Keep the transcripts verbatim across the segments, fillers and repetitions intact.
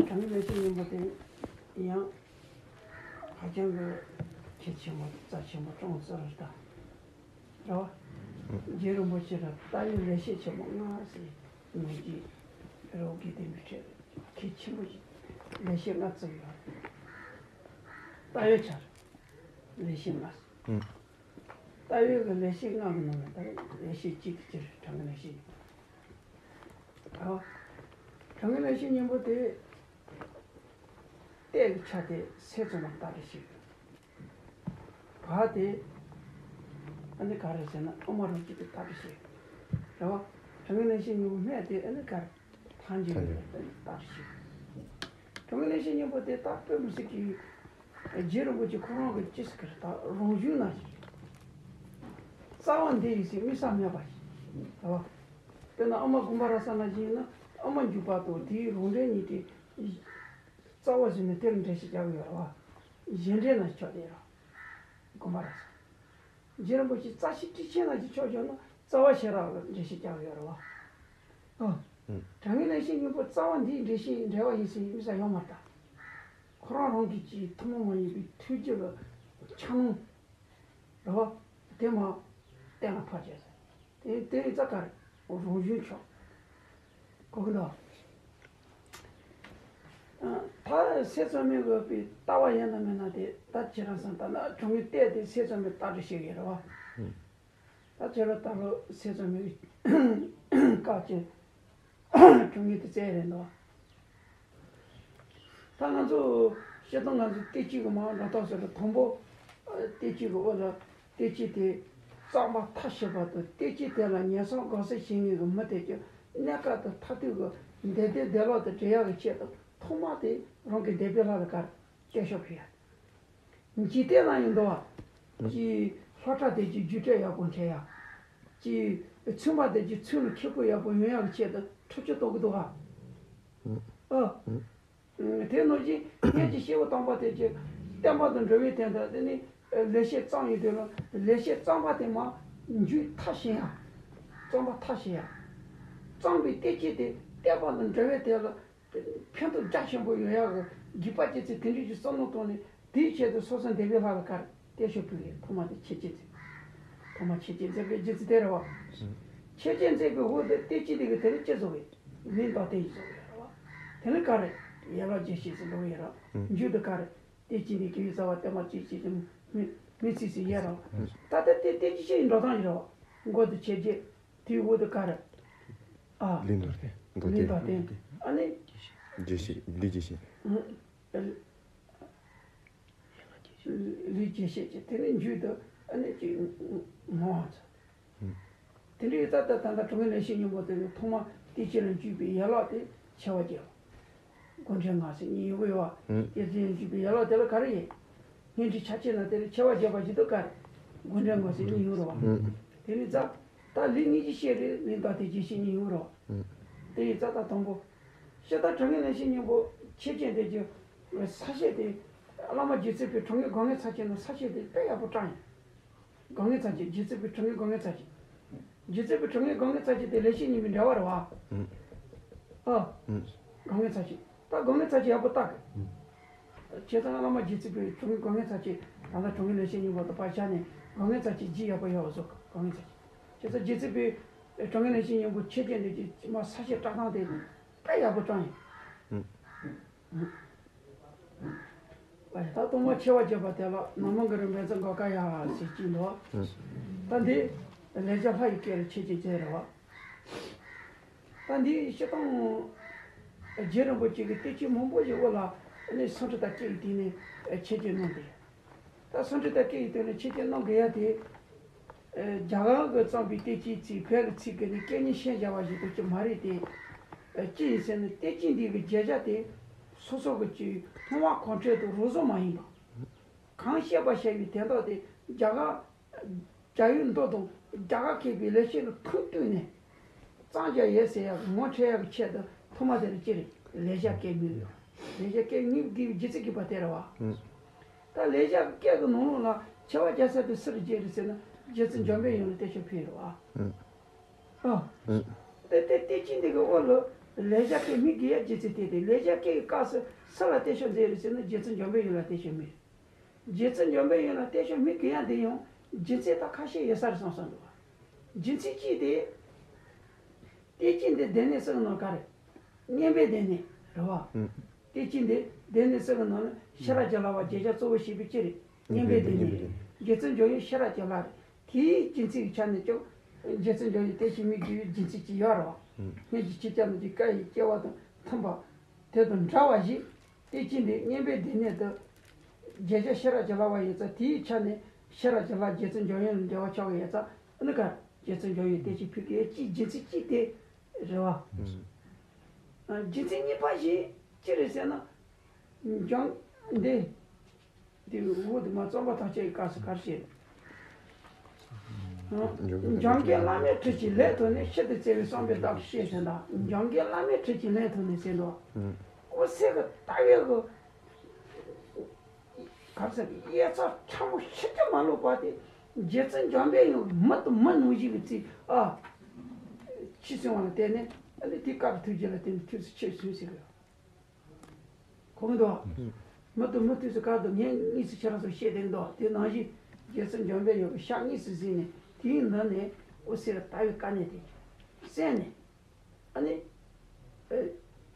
དྲང་ངེས་ལེགས་བཤད་སྙིང་པོ་དེ་ཡང་ཧ་ཅང་གི་གལ་ཆེན་པོ་རྩ་ཆེན་པོ་ཅུང་ཙམ་རེད་ད། རེད་བ། རྗེ་རིན་པོ་ཆེ་ལ་ད་ཡོད་ལེགས་བཤད་ཆེན་པོ་ལྔ་ཟེར་ནོ་ཀྱི་རོ་གི་དེ་མི་ཁྲེལ་གལ་ཆེན་པོ་ཞིག་ལེགས་བཤད་ལྔ་བརྩི་ཡོད། ད་ཡོད་ཆར་ལེགས་བཤད་ལྔ། ད་ཡོད་ཀྱི་ལེགས་བཤད་ལྔ་གི་ནང་ནས་ད་ལེགས་བཤད་གཅིག་དེ་ཅི་རེད། དྲང་ངེས་ལེགས་བཤད་སྙིང་པོ། ཨ། དྲང་ངེས་ལེགས་བཤད་སྙིང་པོ་དེ་གཏད་ཀྱི་ཆ་དེ་སེམས་ཙམ་ལ་ལྟ་རེ་ཞིག་བ་དེ་ཨ་ནི་ག་རེ་ཟེར་ན་ཨ་མ་རང་གཅིག་གི་ལྟ་རེ་ཞིག་རེད་བ། དྲང་ངེས་ལེགས་བཤད་སྙིང་པོ་སྨད་དེ་ཨ་ནི་ག་རེ་ཐང་ཆེན་གྱི་ལྟ་རེ་ཞིག་དྲང་ངེས་ལེགས་བཤད་སྙིང་པོ་དེ་ད་དཔེ་མི་སྲིད་ཀྱི་རྗེ་རིན་པོ་ཆེ་ཁོ་རང་གི་ཅི་ཟེར་གི་རེད། ད་རང་གཞུང་ན་ཞིག་རྩ་བ་འདི་ཡིན་ཟེར་དམིགས་བསལ་མེད་པ་ཞིག་རེད་བ། དཔེར་ན་ཨ་མ་ཀུན་དགའ་ར་ས་ན་ཞིག་ཡིན་ན་ཨ་མ་འཇུག་པ་དང་དེའི་རང་འགྲེལ་གཉིས་དེ་རྩ་བ་ཟེར་ནས་དེར་འགྲེལ་བཤད་རྒྱག་གི་ཡོད་རེད་བ། གཞན་འགྲེལ་ན་ཆོག་དེ་ར། དགོངས་པ་རེད། རྗེ་རིན་པོ་ཆེ་རྩ་ཤེ་ཊཱིཀ་ཆེན་ལ་ཅིག་ཕྱོགས་བཞག་ན་རྩ་བ་ཤེས་རབ་ལ་འགྲེལ་བཤད་རྒྱག་གི་ཡོད་རེད་བ། ཨ། དྲང་ངེས་ལེགས་བཤད་སྙིང་པོ་རྩ་བ་འདིའི་འགྲེལ་བཤད་འགྲེལ་བ་ཡིན་ཟེར་དམིགས་བསལ་ཡོད་མ་རེད་ད། ཁོ་རང་རང་གིས་ཅིག་ཐུན་མོང་མ་ཡིན་པའི་ཐུགས་རྒྱུད་ལ་ཆ་སྙོམས་རེད་བ། དེ་མ་གཏན་ལ་ཕབ་བྱས་ཟེར། དེ་དེ་རྩ་ག་རེད། རང་གཞུང་ཆོག་གོ་གི་འདུག་ད་སེམས་ཙམ་མི་དགོས་པའི་ལྟ་བ་ཡིན་ན་མིན་ན་དེ་ད་ཁྱེད་རང་བསམ་ལྟ་ན་དྲང་ངེས་གཏད་དེ་སེམས་ཙམ་མི་ལྟ་གྲུབ་བྱེད་ཀྱི་རེད་བ། ད་ཁྱེད་རང་ལྟ་ལོ་སེམས་ཙམ་མི་བཀག་ཅིང་དྲང་ངེས་དེ་བཙལ་རེད་འདུག་ད་ང་ཚོ་སྤྱིར་བཏང་ང་ཚོ་བསྟན་བཅོས་ཀྱི་མ་འགྲོ་སྟངས་སུ་རེད། དང་པོ་བསྟན་བཅོས་ཀྱི་འོག་ལ། བསྟན་བཅོས་དེ་གཙང་མ་མཐའ་ཞིག་པ་དང་། བསྟན་བཅོས་དེ་ལ་ཉེས་བསམ་དགག་བསམ་བྱེད་མཁན་གྱི་མི་དེ་ཚོ་གནས་སྐབས་དང་མཐར་ཐུག་གི་འདོད་དོན་བདེ་བླག་ཏུ་འགྲུབ་ཡག་གི་ཆེད་དུ་ཐོག་མ་དེ་རང་གི་འདོད་པའི་ལྷ་ལ་ག་རེ་གཏད་ཞབས་ཞུ་ཡ། འཇིག་རྟེན་ན་ཡང་འདུག་བ། ཅིག་ལྷ་ཁྲ་དེ་ཅིག་རྒྱུ་འབྲས་ཡག་པོ་འཕྲད་ཡ། ཅིག་ཚུལ་མ་དེ་ཅིག་ཚུལ་ལ་མཁས་པོ་ཡག་པོ་ཡོང་ཡག་གི་ཆེད་དུ་འཁྲབ་ཆུ་གཏོང་གི་འདུག་བ། ཨ། དེ་ནང་བཞིན་སྔོན་གྱི་སྐྱེས་བུ་དམ་པ་དེ་ཚོས་བསྟན་པ་དང་འབྲེལ་བའི་དོན་དུ་དེ་ནི་ལེགས་བཤད་བརྩམས་ཡོད་དུས་ལ། ལེགས་བཤད་བརྩམས་པ་དེ་མ་མཇུག་མཐའ་ཕྱིན་ཡ། བརྩམས་པ་མཐའ་ཕྱིན་ཡ། བརྩམས་པའི་བསྟན་བཅོས་དེ་བསྟན་པ་དང་འབྲེལ་བའི་དོན་ལ་ཕན་ཐོགས་རྒྱ་ཆེན་པོ་ཡོང་ཡག་གི་དགོས་པ་ཅི་ཚེ་དེ་འདྲའི་ཞིག་བསམ་བློ་བཏང་ནས། དེའི་ཆེད་དུ་སོ་སོ་འདོད་པའི་ལྷ་ལ་ག་རེ་གཏད་ཞབས་ཞུ་ཡས། ཐོག་མ་དེ་མཆོད་བརྗོད་མཛད། ཐོག་མ་མཆོད་བརྗོད་མཛད་པའི་རྗེས་སུ་དེ་རེད་བ། མཆོད་བརྗོད་མཛད་པའི་འོག་ཏུ་བསྟན་བཅོས་དེ་གི་དེ་ལ་ཅི་བཟོ་བའི་ལན་བཏབ་སྟེ་བཟོ་བའི་རེད་བ། དེ་ནི་ག་རེ་ཡན་ལག་རྒྱས་བཤད་ཟེར་འགྲོ་བའི་རེད། མཇུག་ཏུ་ག་རེ་བསྟན་བཅོས་འདི་དགེ་བའི་རྩ་བ་བསྟན་པ་གཅིག་བྱེད་ཅིང་མི་མི་ཚིག་ཟེར་ཡས་རེད་བ། ད་ལྟ་དེ་བསྟན་བཅོས་ཀྱི་འགྲོ་སྟངས་ཡིན་རེད་བ། མགོ་དུ་མཆོད་བརྗོད། དེའི་འོག་ཏུ་ག་རེ། ཨ། ལན་བཏབ་སྟེ། མདོ་ལན་བསྟན། བཏབ་སྟེ། ཨ་ནི། རྒྱས་བཤད། ལས་རྒྱས་བཤད། ཨ། ལས་རྒྱས་བཤད་ཀྱི་དེ་ནས་མཇུག་ཏུ་ཨ་ནི་ཅིག་ངོ་བོ་ཚོ། དེ་འདྲའི་རྩ་ལྟར་ད་ལྟ་དྲང་ངེས་ལེགས་བཤད་སྙིང་པོ་དེ་ནི་ཐོག་མ་བསྟན་བཅོས་ལ་འཇུག་པའི་ཡན་ལག་དེ་ཆེ་བ་བརྒྱད། དགོངས་འགྲེལ་སྔགས་ཟེར་གཉིས་ཡོད་པ། བསྟན་བཅོས་ལ་འཇུག་པའི་ཡན་ལག་དེ་ལ་ག་རེ་ཡིན། སྔོན་འགྲོའི་ཕྱག་རྒྱ་ན་དེ་ལ་ཆེ་བ་བརྒྱད་པ་ཞིག་ཏུ་ག་རེ། དགོངས་འགྲེལ་སྔགས་ཟེར་གཉིས་ཡོད་རེད་བ། དེ་ནི་རྩ། ད་ལས་ངེས་ཀྱི་བཤད་རེད། ལན་བཏབ་སྟེ་རྒྱས་བཤད་གཉིས་ཡོད་རེད་བ། དེ་ཡི་རྩ་ལྟར་དང་པོ། ཤ་སྟག་དྲང་ངེས་ལེགས་བཤད་སྙིང་པོ་མཆོད་བརྗོད་དེ་ཀྱི་ས་བཤད་དེ། བླ་མ་རྗེ་བཙུན་པའི་དྲང་ངེས་དགོངས་ངེས་ཚར་གཅིག་ནང་ས་བཤད་དེ་དཔེ་ཡག་པོ་དྲངས་ཡིན། དགོངས་ངེས་ཚར་གཅིག་རྗེ་བཙུན་པའི་དྲང་ངེས་དགོངས་ངེས་ཚར་གཅིག་རྗེ་བཙུན་པའི་དྲང་ངེས་དགོངས་ངེས་ཚར་གཅིག་དེ་ལེགས་བཤད་སྙིང་པོའི་འགྲེལ་བ་རེད་བ། ཨ། དགོངས་ངེས་ཚར་གཅིག་ད་དགོངས་ངེས་ཚར་གཅིག་ཡག་པོ་བལྟ་དགོས། བྱས་ཙང་བླ་མ་རྗེ་བཙུན་པའི་དྲང་ངེས་དགོངས་ངེས་ཚར་གཅིག་ད་ལྟ་དྲང་ངེས་ལེགས་བཤད་སྙིང་པོ་དང་བར་བཞག་ནས་དགོངས་ངེས་ཚར་གཅིག་རྗེས་ཡག་པོ་ཡོད་བཟོ་དགོས། དགོངས་ངེས་ཚར་གཅིག་བྱས་ཙང་རྗེ་བཙུན་པའི་དྲང་ངེས་ལེགས་བཤད་སྙིང་པོ་མཆོད་བརྗོད་འདི་ཀྱི་མ་ས་བཤད་བཀྲག་མདངས་དེ་དཔེ་ཡག་པོ་དྲངས་ཡིན། ད་གཏོང་མ་ཆེ་བ་བརྒྱབ་པ་དེ་ལ་ནང་མ་གི་རིམ་པས་ཚེ་འགོ་ཀ་ཡ་ཟེར་གྱིན་འདུག་ད་འདི་ལེགས་སྦྱར་ལྷ་ཡི་སྐད་ལ་ཆེ་ཆེ་ཟེར་རེད་བ། ད་འདི་སྤྱིར་བཏང་རྗེ་རིན་པོ་ཆེ་གི་བསྟན་བཅོས་མང་པོ་ཞིག་འོག་ལ་ནི་སཾ་སྐྲྀ་ཏ་སྐད་ཡིག་དེ་ནས་ཆེ་ཆེ་གནང་སྟེ། ད་སཾ་སྐྲྀ་ཏ་སྐད་ཡིག་དེ་ནས་ཆེ་ཆེ་གནང་དགོས་ཡ་དེ། རྒྱ་གར་གྱིས་བརྩམས་པའི་བསྟན་བཅོས་ཚིག་བོད་ཀྱི་ཚིག་གི་ནི་སྐད་གཉིས་ཤན་སྦྱར་བ་ཞིག་ཏུ་ཅི་མ་རེད་དེ། ཅི་ཡིན་ཟེར་ན་བསྟན་བཅོས་འདི་གི་བརྗོད་བྱ་དེ་སོ་སོ་གི་ཅིག་སྣང་བ་གང་འཕྲོད་དུ་རོབ་བཟོ་མ་ཡིན་པ། གང་བཤད་པ་བཤད་པའི་དོན་དག་དེ་རྒྱ་གར་རྒྱ་ཡིག་མདོ་དང་རྒྱ་གར་མཁས་པའི་ལེགས་བཤད་ཀྱི་ཁུངས་བཏུས་ནས་གཙང་སྦྱར་ཡོད་ཟེར་ཡག་ངོ་འཕྲོད་ཡག་གི་ཆེད་དུ་ཐོག་མ་དེ་ལ་ཅི་རེད། ལེགས་སྦྱར་སྐད་དངོས་ཡོད། ལེགས་སྦྱར་སྐད་དངོས་དགོས་པའི་རྒྱུ་མཚན་གྱིས་པ་དེ་རེད་བ། ད་ལེགས་སྦྱར་སྐད་ཀྱི་ནང་ལོགས་ལ་ཆེ་བ་རྒྱ་ས་པའི་སུ་རུ་བརྗོད་རེད་ཟེར་ན་རྗེ་བཙུན་འཇམ་དཔལ་དབྱངས་ལ་བསྟན་བཅོས་ཕུལ་ཡོད་རེད་བ། ཨ། དེ་དེ་བསྟན་བཅོས་འདི་གི་འོག་ལ་ ལེགས་སྦྱར་སྐད་མི་དགེ་ཡ་རྗེ་བཙུན་བསྟེན་ཏེ། ལེགས་སྦྱར་སྐད་ཀྱི་སྐབས་སུ་སུ་ལ་བསྟེན་ཕྱོགས་མཛད་རེད་ཟེར་ན། རྗེ་བཙུན་འཇམ་དཔལ་དབྱངས་ལ་བསྟེན་ཕྱོགས་མེད། རྗེ་བཙུན་འཇམ་དཔལ་དབྱངས་ལ་བསྟེན་ཕྱོགས་མི་དགེ་ཡ་དེ་ཡང་རྒྱུ་མཚན་ད་ཁ་ཤས་ཡོད་ས་རེད་བསམ་བསམ་འདུག་རྒྱུ་མཚན་གཅིག་དེ། བསྟེན་ཅིང་འདིར་སྡེ་སྣོད་གསུམ་གྱི་ནང་ག་རེ། བསྙེན་པའི་སྡེ་སྣོད་རེད་བ། ཨུ། བསྟེན་ཅིང་འདིར་སྡེ་སྣོད་གསུམ་གྱི་ནང་ནས་ཤེས་རབ་ཀྱི་བསླབ་པ་རྒྱས་བཤད་གཙོ་བོ་བྱས་པའི་ཅི་རེད། བསྙེན་པའི་སྡེ་སྣོད་རེད། རྗེ་བཙུན་འཇམ་དབྱངས་ཤེས་རབ་ཀྱི་བསླབ་རེད། དེའི་རྒྱུ་མཚན་གྱི་ཆ་ནས་ཀྱང་རྗེ་བཙུན་འཇམ་དབྱངས་བསྟེན་ཕྱོགས་མི་དགེ་བའི་རྒྱུ་མཚན་ཅིག་ཡོད་རེད་བ། ཨུ། སྔོན་གྱི་ཆོས་རྒྱལ་རྣམས་ཀྱི་བཀའ་ཡི་སྐྱེ་བ་དང་མཐུན་པ། དེ་དང་འདྲ་བ་ཞིག་བསྟེན་ཅིང་འདིར་བསྙེན་པའི་སྡེ་སྣོད་དུ། རྒྱས་བཤད་ཤེས་རབ་ཀྱི་བསླབ་པ་ཡིན་ཙང་། དེའི་ཆ་ནས་ཤེས་རབ་ཀྱི་བསླབ་རྗེ་བཙུན་འཇམ་དབྱངས་ལ་འབྲེལ་བ་ཆགས་ཀྱི་ཡོད་ཙང་། ཨ་ནི་ག་རེ། རྗེ་བཙུན་འཇམ་དབྱངས་བསྟེན་ཕྱོགས་ཕུལ་གྱི་ཡོད་ཅེས་རྒྱུ་མཚན་གཅིག་དེ་རེད་བ། ཨ། རྒྱུ་མཚན་གཉིས་པ་ཞིག་ཅི་རེད་ཟེར་ན། འཇམ། འདི། འདི་འུ་དུ་མ་རྩོམ་པ་ཐམས་ཅད་ཀྱི་སྐབས་སུ་ག་རེ་བཤད། འཇམ་མགོན་བླ་མའི་ཁྲི་ཆེན་ལས་ཐོབ་ནས། ཕྱིར་དུ་བརྩེ་བའི་བསམ་པས་བདག་གི་སྤྱན་ཟེར་འདུག་འཇམ་མགོན་བླ་མའི་ཁྲི་ཆེན་ལས་ཐོབ་ནས་ཟེར་འདུག་འོད་ཟེར་གྱི་ལྟ་བའི་གི། ག་རེ་ཟེར། དབྱེ་མཚམས་ཕྲ་མོ་ཕྱེད་ཀྱང་མ་ལུས་པ་དེ། རྗེ་བཙུན་འཇམ་དཔལ་དབྱངས་མི་དང་མི་ནང་བཞིན་གྱི་རྩིས། ཨ། ཕྱིས་སོང་བ་ལ་བརྟེན་ནས། ཨ་ནི་དེ་སྐབས་ཐུགས་རྗེ་ལ་བརྟེན་ནས་ཐུགས་སུ་ཆུད་ཟོས་ཟེར་གི་ཡོད། གོ་གི་འདུག་མི་དང་མི་ཐུགས་སུ་ག་དུ་ངས་དངོས་སུ་ཁྱེད་རང་ཚོར་བཤད་དེ་འདུག་དེ་ནང་བཞིན་རྗེ་བཙུན་འཇམ་དཔལ་དབྱངས་ཀྱི་ཞལ་དངོས་སུ་གཟིགས་ནས། དེའི་མདུན་ནས་འོད་ཟེར་ལྟ་བའི་དཀའ་གནད་དེ་གསན་ནས། ཨ་ནི། ཨེ།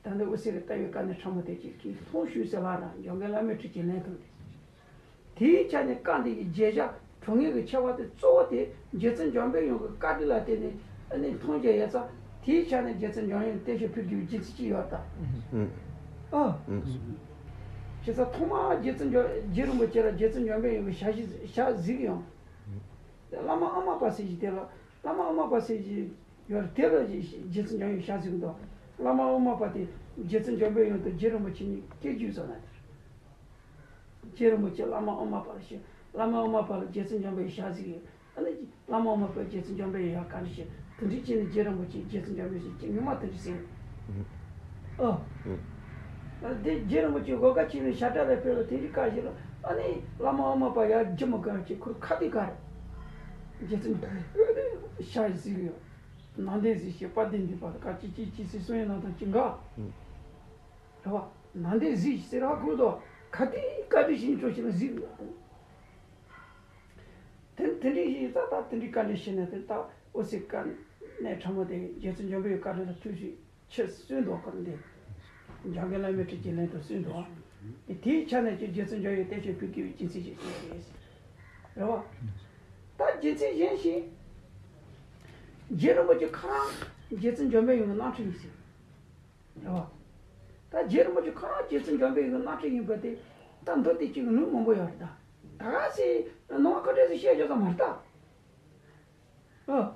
ད་ལྟ་འོད་ཟེར་གྱི་ལྟ་བའི་དཀའ་གནད་ཕྲ་མོ་དེ་གཅིག་གིས་མཐོང་ཞུས་ཟེར་ལ་ན། འཇམ་མགོན་བླ་མའི་ཁྲི་ཆེན་ལས་ཐོབ་སྟེ། དེའི་ཆ་ནས་བཀའ་འདི་ཡི་རྗེས་བཞག་གྲོང་ངེས་ཀྱི་ཆེ་བ་དེ་གཙོ་བོ་དེ། རྗེ་བཙུན་འཇམ་དཔལ་དབྱངས་ཀྱི་བཀའ་དྲིན་ལ་བརྟེན་ནས་ཨ་ནི་མཐོང་རྒྱ་ཡོད་ཙང་། དེའི་ཆ་ནས་རྗེ་བཙུན་འཇམ་དབྱངས་བསྟེན་ཕྱོགས་ཕུལ་དགོས་པའི་རྒྱུ་མཚན་ཅིག་ཡོད་ད། ཨ། བྱས་ཙང་ཐོག་མར་རྗེ་བཙུན་འཇམ། རྗེ་རིན་པོ་ཆེ་ལ་རྗེ་བཙུན་འཇམ་དཔལ་དབྱངས་ཀྱི་ཞལ་ཞིག་ཞལ་གཟིགས་ཡོང་། བླ་མ་ཨ་མ་པ་ཟེར་ཞིག་དེ་ལ། བླ་མ་ཨ་མ་པ་ཟེར་ཞིག་ཡོད་རེད། དེ་ལ་རྗེ་བཙུན་འཇམ་དབྱངས་ཞལ་གཟིགས་འདུག་བླ་མ་ཨ་མ་པ་དེ་རྗེ་བཙུན་འཇམ་དཔལ་དབྱངས་དང་རྗེ་རིན་པོ་ཆེ་གཉིས་སྐྱེ་རྒྱུད་ཙམ་ན་དེར། རྗེ་རིན་པོ་ཆེ་བླ་མ་ཨ་མ་པ་ལ་ཞུ། བླ་མ་ཨ་མ་པ་ལ་རྗེ་བཙུན་འཇམ་དཔལ་ཞལ་གཟིགས་ཡོད། ཨ་ནི་བླ་མ་ཨ་མ་པ་རྗེ་བཙུན་འཇམ་དཔལ་ཡང་བཀའ་འདྲི་ཞུས། དེ་འདྲའི་བྱས་ནས་རྗེ་རིན་པོ་ཆེ་རྗེ་བཙུན་འཇམ་དཔལ་ཞེས་ཀྱི་མིང་མ་དེ་འདྲ་ཟེར། ཨ། ཨ། དེ་རྗེ་རིན་པོ་ཆེ་གོ་ཁ་ཕྱེ་ནས་ཞབས་གྲྭ་ལ་ཕེབས་པ་དེ་འདྲའི་བཀའ་ཞིག་ལ། ཨ་ནི་བླ་མ་ཨ་མ་པ་ཡར་རྒྱུ་མ་དགའ་བྱས་ཁོར་ཁ་གཏད་ག་རེ། རྗེ་བཙུན་ཞལ་གཟིགས་ཡོད། ནང་བསྟན་གཟིགས་ཤིག་དཔལ་ལྡན་འདས་པ་ལ་ག་ཅི་ཅི་ཅི་ཟེར་གསུང་ཡས་ནང་དང་ཅི་འགའ། རེད་བ། ནང་བསྟན་གཟིགས་ཤིག་ཟེར་བ་ཁོ་ཚོ་ཁ་གཏད་བཀའ་དྲིན་ཞིག་འཕྲོ་ཞིག་ལ་གཟིགས། དེ་དེ་འདྲའི་ཞིག་ད་ལྟ་དེ་འདྲའི་བཀའ་འདྲི་ཞུས་ནས། དེ་ལྟ་འོད་ཟེར་དཀའ་གནད་ཕྲ་མོ་དེ་རྗེ་བཙུན་འཇམ་དཔལ་བཀའ་དྲིན་ལ་ཐུགས་སུ་ཆུད་གསོལ་འདུག་ག་འདི། འཇམ་མགོན་བླ་མའི་ཁྲི་ཆེན་ལན་དུ་གསོལ་འདུག་དེའི་ཆ་ནས་ཀྱང་རྗེ་བཙུན་འཇམ་དབྱངས་བསྟེན་ཕྱོགས་ཕུལ་དགོས་པའི་རྒྱུ་མཚན་ཞིག་བྱུང་ཞེས། རེད་བ། ད་རྒྱུ་མཚན་གཞན་ཞིག་རྗེ་རིན་པོ་ཆེ་ཁོ་རང་རྗེ་བཙུན་འཇམ་དཔལ་དབྱངས་ཀྱི་རྣམ་འཕྲུལ་ཡིན་ཟེར། རེད་བ། ད་རྗེ་རིན་པོ་ཆེ་ཁོ་རང་རྗེ་བཙུན་འཇམ་དཔལ་དབྱངས་ཀྱི་རྣམ་འཕྲུལ་ཡིན་པ་དེ། ད་མདོ་སྡེ་གཅིག་གི་ལུང་མང་པོ་ཡོད་རེད་ད། ད་ག་སེ་ནང་ཁ་བྲལ་སེ་བཤད་རྒྱུ་ཙམ་མ་རེད་ད། ཨ།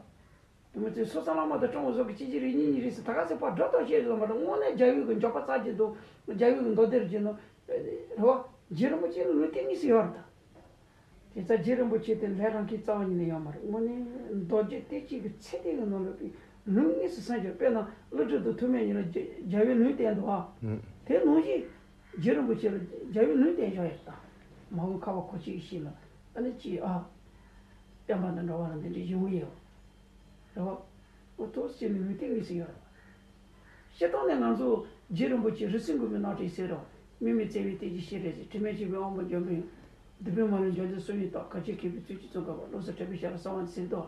དེ་མོ་ཚོས་སོ་སོ་བླ་མ་དང་སྤྲང་བོ་ཟོ་གི་གཅིག་གཅིག་རེད། གཉིས་གཉིས་རེད་ཟེར་ད་ག་སེ་ཕར་སྒྲོ་བཏགས་བཤད་རྒྱུ་ཙམ་མ་རེད། དངོས་གནས་རྒྱལ་བའི་གི་འཇོག་པ་རྩ་ཆེ་དང་། རྒྱལ་བའི་གི་མདོ་སྡེ་རེད་ཀྱི་ནོ། རེད་བ། རྗེ་རིན་པོ་ཆེ་ལུང་དེ་གཉིས་སུ་ཡོད་རེད་ད། དེ་ཙང་རྗེ་རིན་པོ་ཆེ་དེ་ལས་རང་གི་རྩ་བ་ཉིད་ནས་ཡོད་མ་རེད། དངོས་གནས་མདོ་རྒྱུད་དེ་གཅིག་གི་ཚད་ལྡན་གྱི་ནང་ལོགས་པའི་ལུང་དངོས་སུ་གསན་རྒྱུ། དཔེར་ན་ཀླུ་སྒྲུབ་དང་ཐོགས་མེད་གཉིས་ལ་རྒྱ་རྒྱལ་བའི་ལུང་བསྟན་འདུག་ཨ། ཨུ། དེ་ནང་བཞིན་རྗེ་རིན་པོ་ཆེ་ལ་རྒྱལ་བའི་ལུང་བསྟན་བཞག་ཡོད་ད། མ་འོངས་ཁ་བ་གོ་ཆེ་གི་ཤིང་ལ་ཨ་ནི་ཅི་ཨ། བསྟན་པ་དང་འགྲོ་བ་ལ་འདི་འདྲའི་ཞུ་གི་ཡོད། རེད་བ། འོ་ཐོག་སེ་ནི་ལུང་བསྟན་དངོས་སུ་ཡོད་རེད། སྤྱིར་བཏང་ནས་ང་ཚོ་རྗེ་རིན་པོ་ཆེ་རིགས་གསུམ་མགོན་པོའི་རྣམ་འཕྲུལ་ཟེར་རོ། དམིགས་མེད་བརྩེ་བའི་གཏེར་གྱི་སྤྱན་རས་གཟིགས། དྲི་མེད་འཆང་བའི་དབང་པོ་འཇམ་དཔལ་དབྱངས། སྡིག་པའི་མ་ལུས་འཇོམས་མཛད་གསུང་བའི་རྟགས། གར་བྱེད་མཁས་པའི་བརྩོན་འགྲུས་ཙོང་ཁ་པ། བློ་གསལ་དྲན་པའི་ཞལ་ལ་གསོལ་བ་འདེབས་ཟེར་དོ།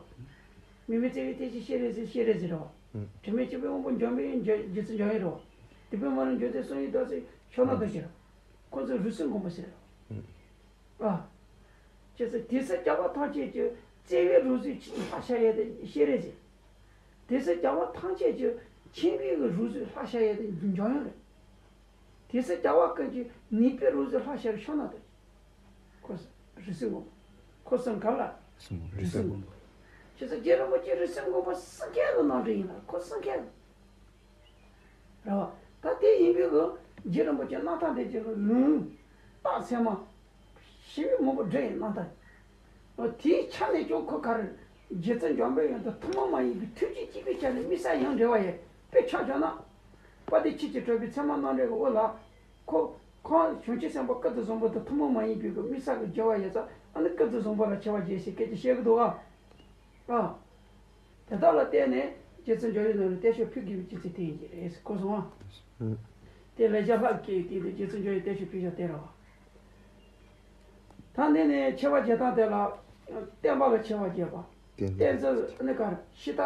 དམིགས་མེད་བརྩེ་བའི་གཏེར་གྱི་སྤྱན་རས་གཟིགས། སྤྱན་རས་གཟིགས་རེད་བ། དྲི་མེད་འཆང་བའི་དབང་པོ་འཇམ་དཔལ་དབྱངས། རྗེ་བཙུན་འཇམ་དབྱངས་རེད་བ། སྡིག་པའི་མ་ལུས་འཇོམས་མཛད་གསུང་བའི་རྟགས་ཟེར་ཕྱོགས་ན་རྡོ་རྗེ་རེད། ཁོ་ཚོ་རིགས་གསུམ་མགོན་པོ་ཟེར་རེད་བ། ཨ། ཅེས་སོ། དེ་ཚེ་རྒྱལ་བ་ཐམས་ཅད་ཀྱི། བརྩེ་བའི་རོ་བཟོས་ཆེས་ཆེར་ལྷག་ཤར་ཡས་དེ་སྤྱན་རས་གཟིགས། དེ་ཚེ་རྒྱལ་བ་ཐམས་ཅད་ཀྱི། མཁྱེན་པའི་རོ་བཟོས་ལྷག་ཤར་ཡས་དེ་འཇམ་དབྱངས་རེད། དེ་ཚེ་རྒྱལ་བ་ཀུན་གྱི། ནུས་པའི་རོ་བཟོས་ལྷག་ཤར་ཕྱོགས་ན་དེ། ཁོ་རིགས་གསུམ་མགོན་པོ། ཁོ་གསུམ་ག་ལ། རིགས་གསུམ་མགོན་པོ། ཅེས་སོ། རྗེ་རིན་པོ་ཆེ་རིགས་གསུམ་མགོན་པོ་གསུམ་ཀའི་གི་ནང་འདྲེན་ཡིན་ལ། ཁོ་གསུམ་ཀའི་གི། རེད་བ། ད་དེ་ཡིན་པའི་གི་རྗེ་རིན་པོ་ཆེ་རྣམ་ཐར་འདི་གི་ལུང་རྟགས་ཚད་མ་ཞིབ་མོ་མང་པོ་བྲིས་ཡིན་རྣམ་ཐར། དེའི་ཆ་ནས་ཀྱང་ཁོ་ག་རེ། རྗེ་བཙུན་འཇམ་དཔལ་དབྱངས་དང་ཐུན་མོང་མ་ཡིན་པའི་ཐུགས་རྒྱུད་གཅིག་པའི་ཆ་ནས་དམིགས་བསལ་ཡང་འབྲེལ་བ་ཡོད། དཔེ་ཆ་བཞག་ན། དཔལ་ལྡན་ཆོས་ཀྱི་གྲགས་པའི་ཚད་མ་རྣམ་འགྲེལ་གྱི་འོག་ལ། ཁོ། ཁོང་བྱང་ཆུབ་སེམས་དཔའ་ཀུན་ཏུ་བཟང་པོ་དང་ཐུན་མོང་མ་ཡིན་པའི་གི་དམིགས་བསལ་གྱི་སྦྱོར་བ་ཡོད་ཙང་། ཨ་ནི་ཀུན་ཏུ་བཟང་པོ་ལ་ཆེ་བ་བརྗོད་ཅེས་སྐད་ཆ་བཤད་ཀྱི་འདུག་ཨ། ཨ། དེ་དག་ལ་བརྟེན་ནས་ རྗེ་བཙུན་འཇམ་དབྱངས་ནོར་བུ་བསྟན་བཅོས་ཕུལ་དགོས་པའི་རྒྱུ་མཚན་དེ་ཡིན་གྱི་རེད། གོ་སོང་ཨ། ཨུ། དེ་ལས་རྒྱ་ལྷག་གི་དེ་དེ་རྗེ་བཙུན་འཇམ་དབྱངས་བསྟན་བཅོས་ཕུལ་བཞག་དེ་རེད་བ། ད་འདི་ནས་ཆེ་བ་རྒྱས་སྟངས་དེ་ལ། བསྟན་པ་ལ་ཆེ་བ་རྒྱས་པ། བསྟན་བསྟན་འཛིན་ནི་གར་ཤི་ད།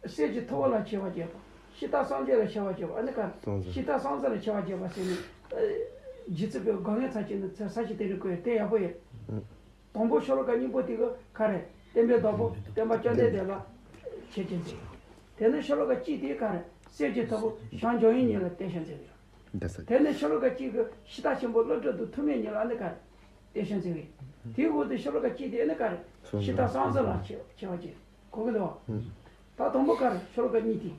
གསེར་གྱི་ཐུབ་པ་ལ་ཆེ་བ་རྒྱས་པ། ཤི་ད་སངས་རྒྱས་ལ་ཆེ་བ་རྒྱས་པ་ཨ་ནི་གར། སངས་རྒྱས། ཤི་ད་སངས་རྒྱས་ལ་ཆེ་བ་རྒྱས་པ་ཟེར་ནས། རྗེ་བཙུན་པའི་དགོངས་ངེས་ཚར་གཅིག་ནི་ཚར་ས་ཞིག་དེ་རིགས་དགོས་དེ་ཡག་པོ་ཡིན། ཨུ། དང་པོ་ཤོ་ལོ་ཀ་གཉིས་པོ་དེ་གི་ག་རེ། བསྟན་པའི་བདག་པོ་བསྟན་པ་བཅོམ་ལྡན་འདས་ལ་ཆེ་ཆེན་ཟེར། དེ་ནས་ཤོ་ལོ་ཀ་གཅིག་དེ་ག་རེ། གསེར་གྱི་ཐུབ་པ་བྱམས་སྐྱོང་བའི་ཉིད་ལ་བསྟན་བྱ་མཛད་ཡོད། འདི་ས། དེ་ནས་ཤོ་ལོ་ཀ་གཅིག་གི་ཤི་ད་ཆེན་པོ་བློ་གྲོས་དང་ཐུགས་མཉེས་ཉིད་ལ་ཨ་ནི་ག་རེ། བསྟན་བྱ་མཛད་ཡོད། དེའི་འོག་ཏུ་ཤོ་ལོ་ཀ་གཅིག་དེ་ཨ་ནི་ག་རེ། ཤི་ད་སངས་རྒྱས་ལ་ཆེ་ཆེ་བ་ཅན་གོ་གི་འདུག་ཨུ། ད་དང་པོ་ག་རེ་ཤོ་ལོ་ཀ་གཉིས་དེ།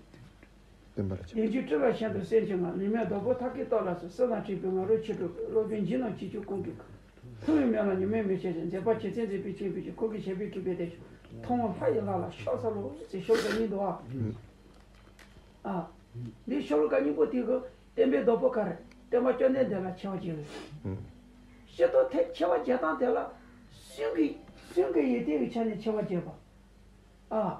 བསྟན་པ་ལ་ཆེ། བདེན་བཞིའི་སྤྲུལ་པ་གཞན་དུ་གསལ་བྱེད་ངང་། ལུས་མེད་བདག་པོ་ཐབས་མཁས་སྟོབས་ལ་སོགས། བསོད་ནམས་འཕྲིན་བུས་ང་རོ་ཆེར་སྒྲོག་པའི། སློབ་དཔོན་རྗེས་གནང་བྱེད་ཆོག་ཀུན་གྱི། ཐུབ་པའི་མེ་ལ་ཉི་མའི་མེ་ལྕེ་བཞིན། མཛད་པ་རྗེ་བཙུན་མཛད་པའི་ཆེན་པོའི་ཆོས། ཁོ་གིས་བྱས་པའི་གུས་པས་བསྟན་བཅོས། ཐུབ་དབང་ལྷ་ཡི་ལྷ་ལ་ཕྱག་འཚལ་ལོ། ཞེས་ཤོ་ལོ་ཀ་གཉིས་འདུག་ཨ། ཨ། འདི་ཤོ་ལོ་ཀ་གཉིས་པོ་དེ་གི་བསྟན་པའི་བདག་པོ་ག་རེ། བསྟན་པ་བཅོམ་ལྡན་འདས་ལ་ཆེ་བ་རྒྱས་ཡོད། ཤེས་རྟོགས་ཐད་ཆེ་བ་རྒྱས་སྟངས་དེ་ལ་སེམས་ཀྱི་སེམས་ཀྱི་ཡོན་ཏན་གྱི་ཆ་ནས་ཆེ་བ་རྒྱས་པ། ཨ།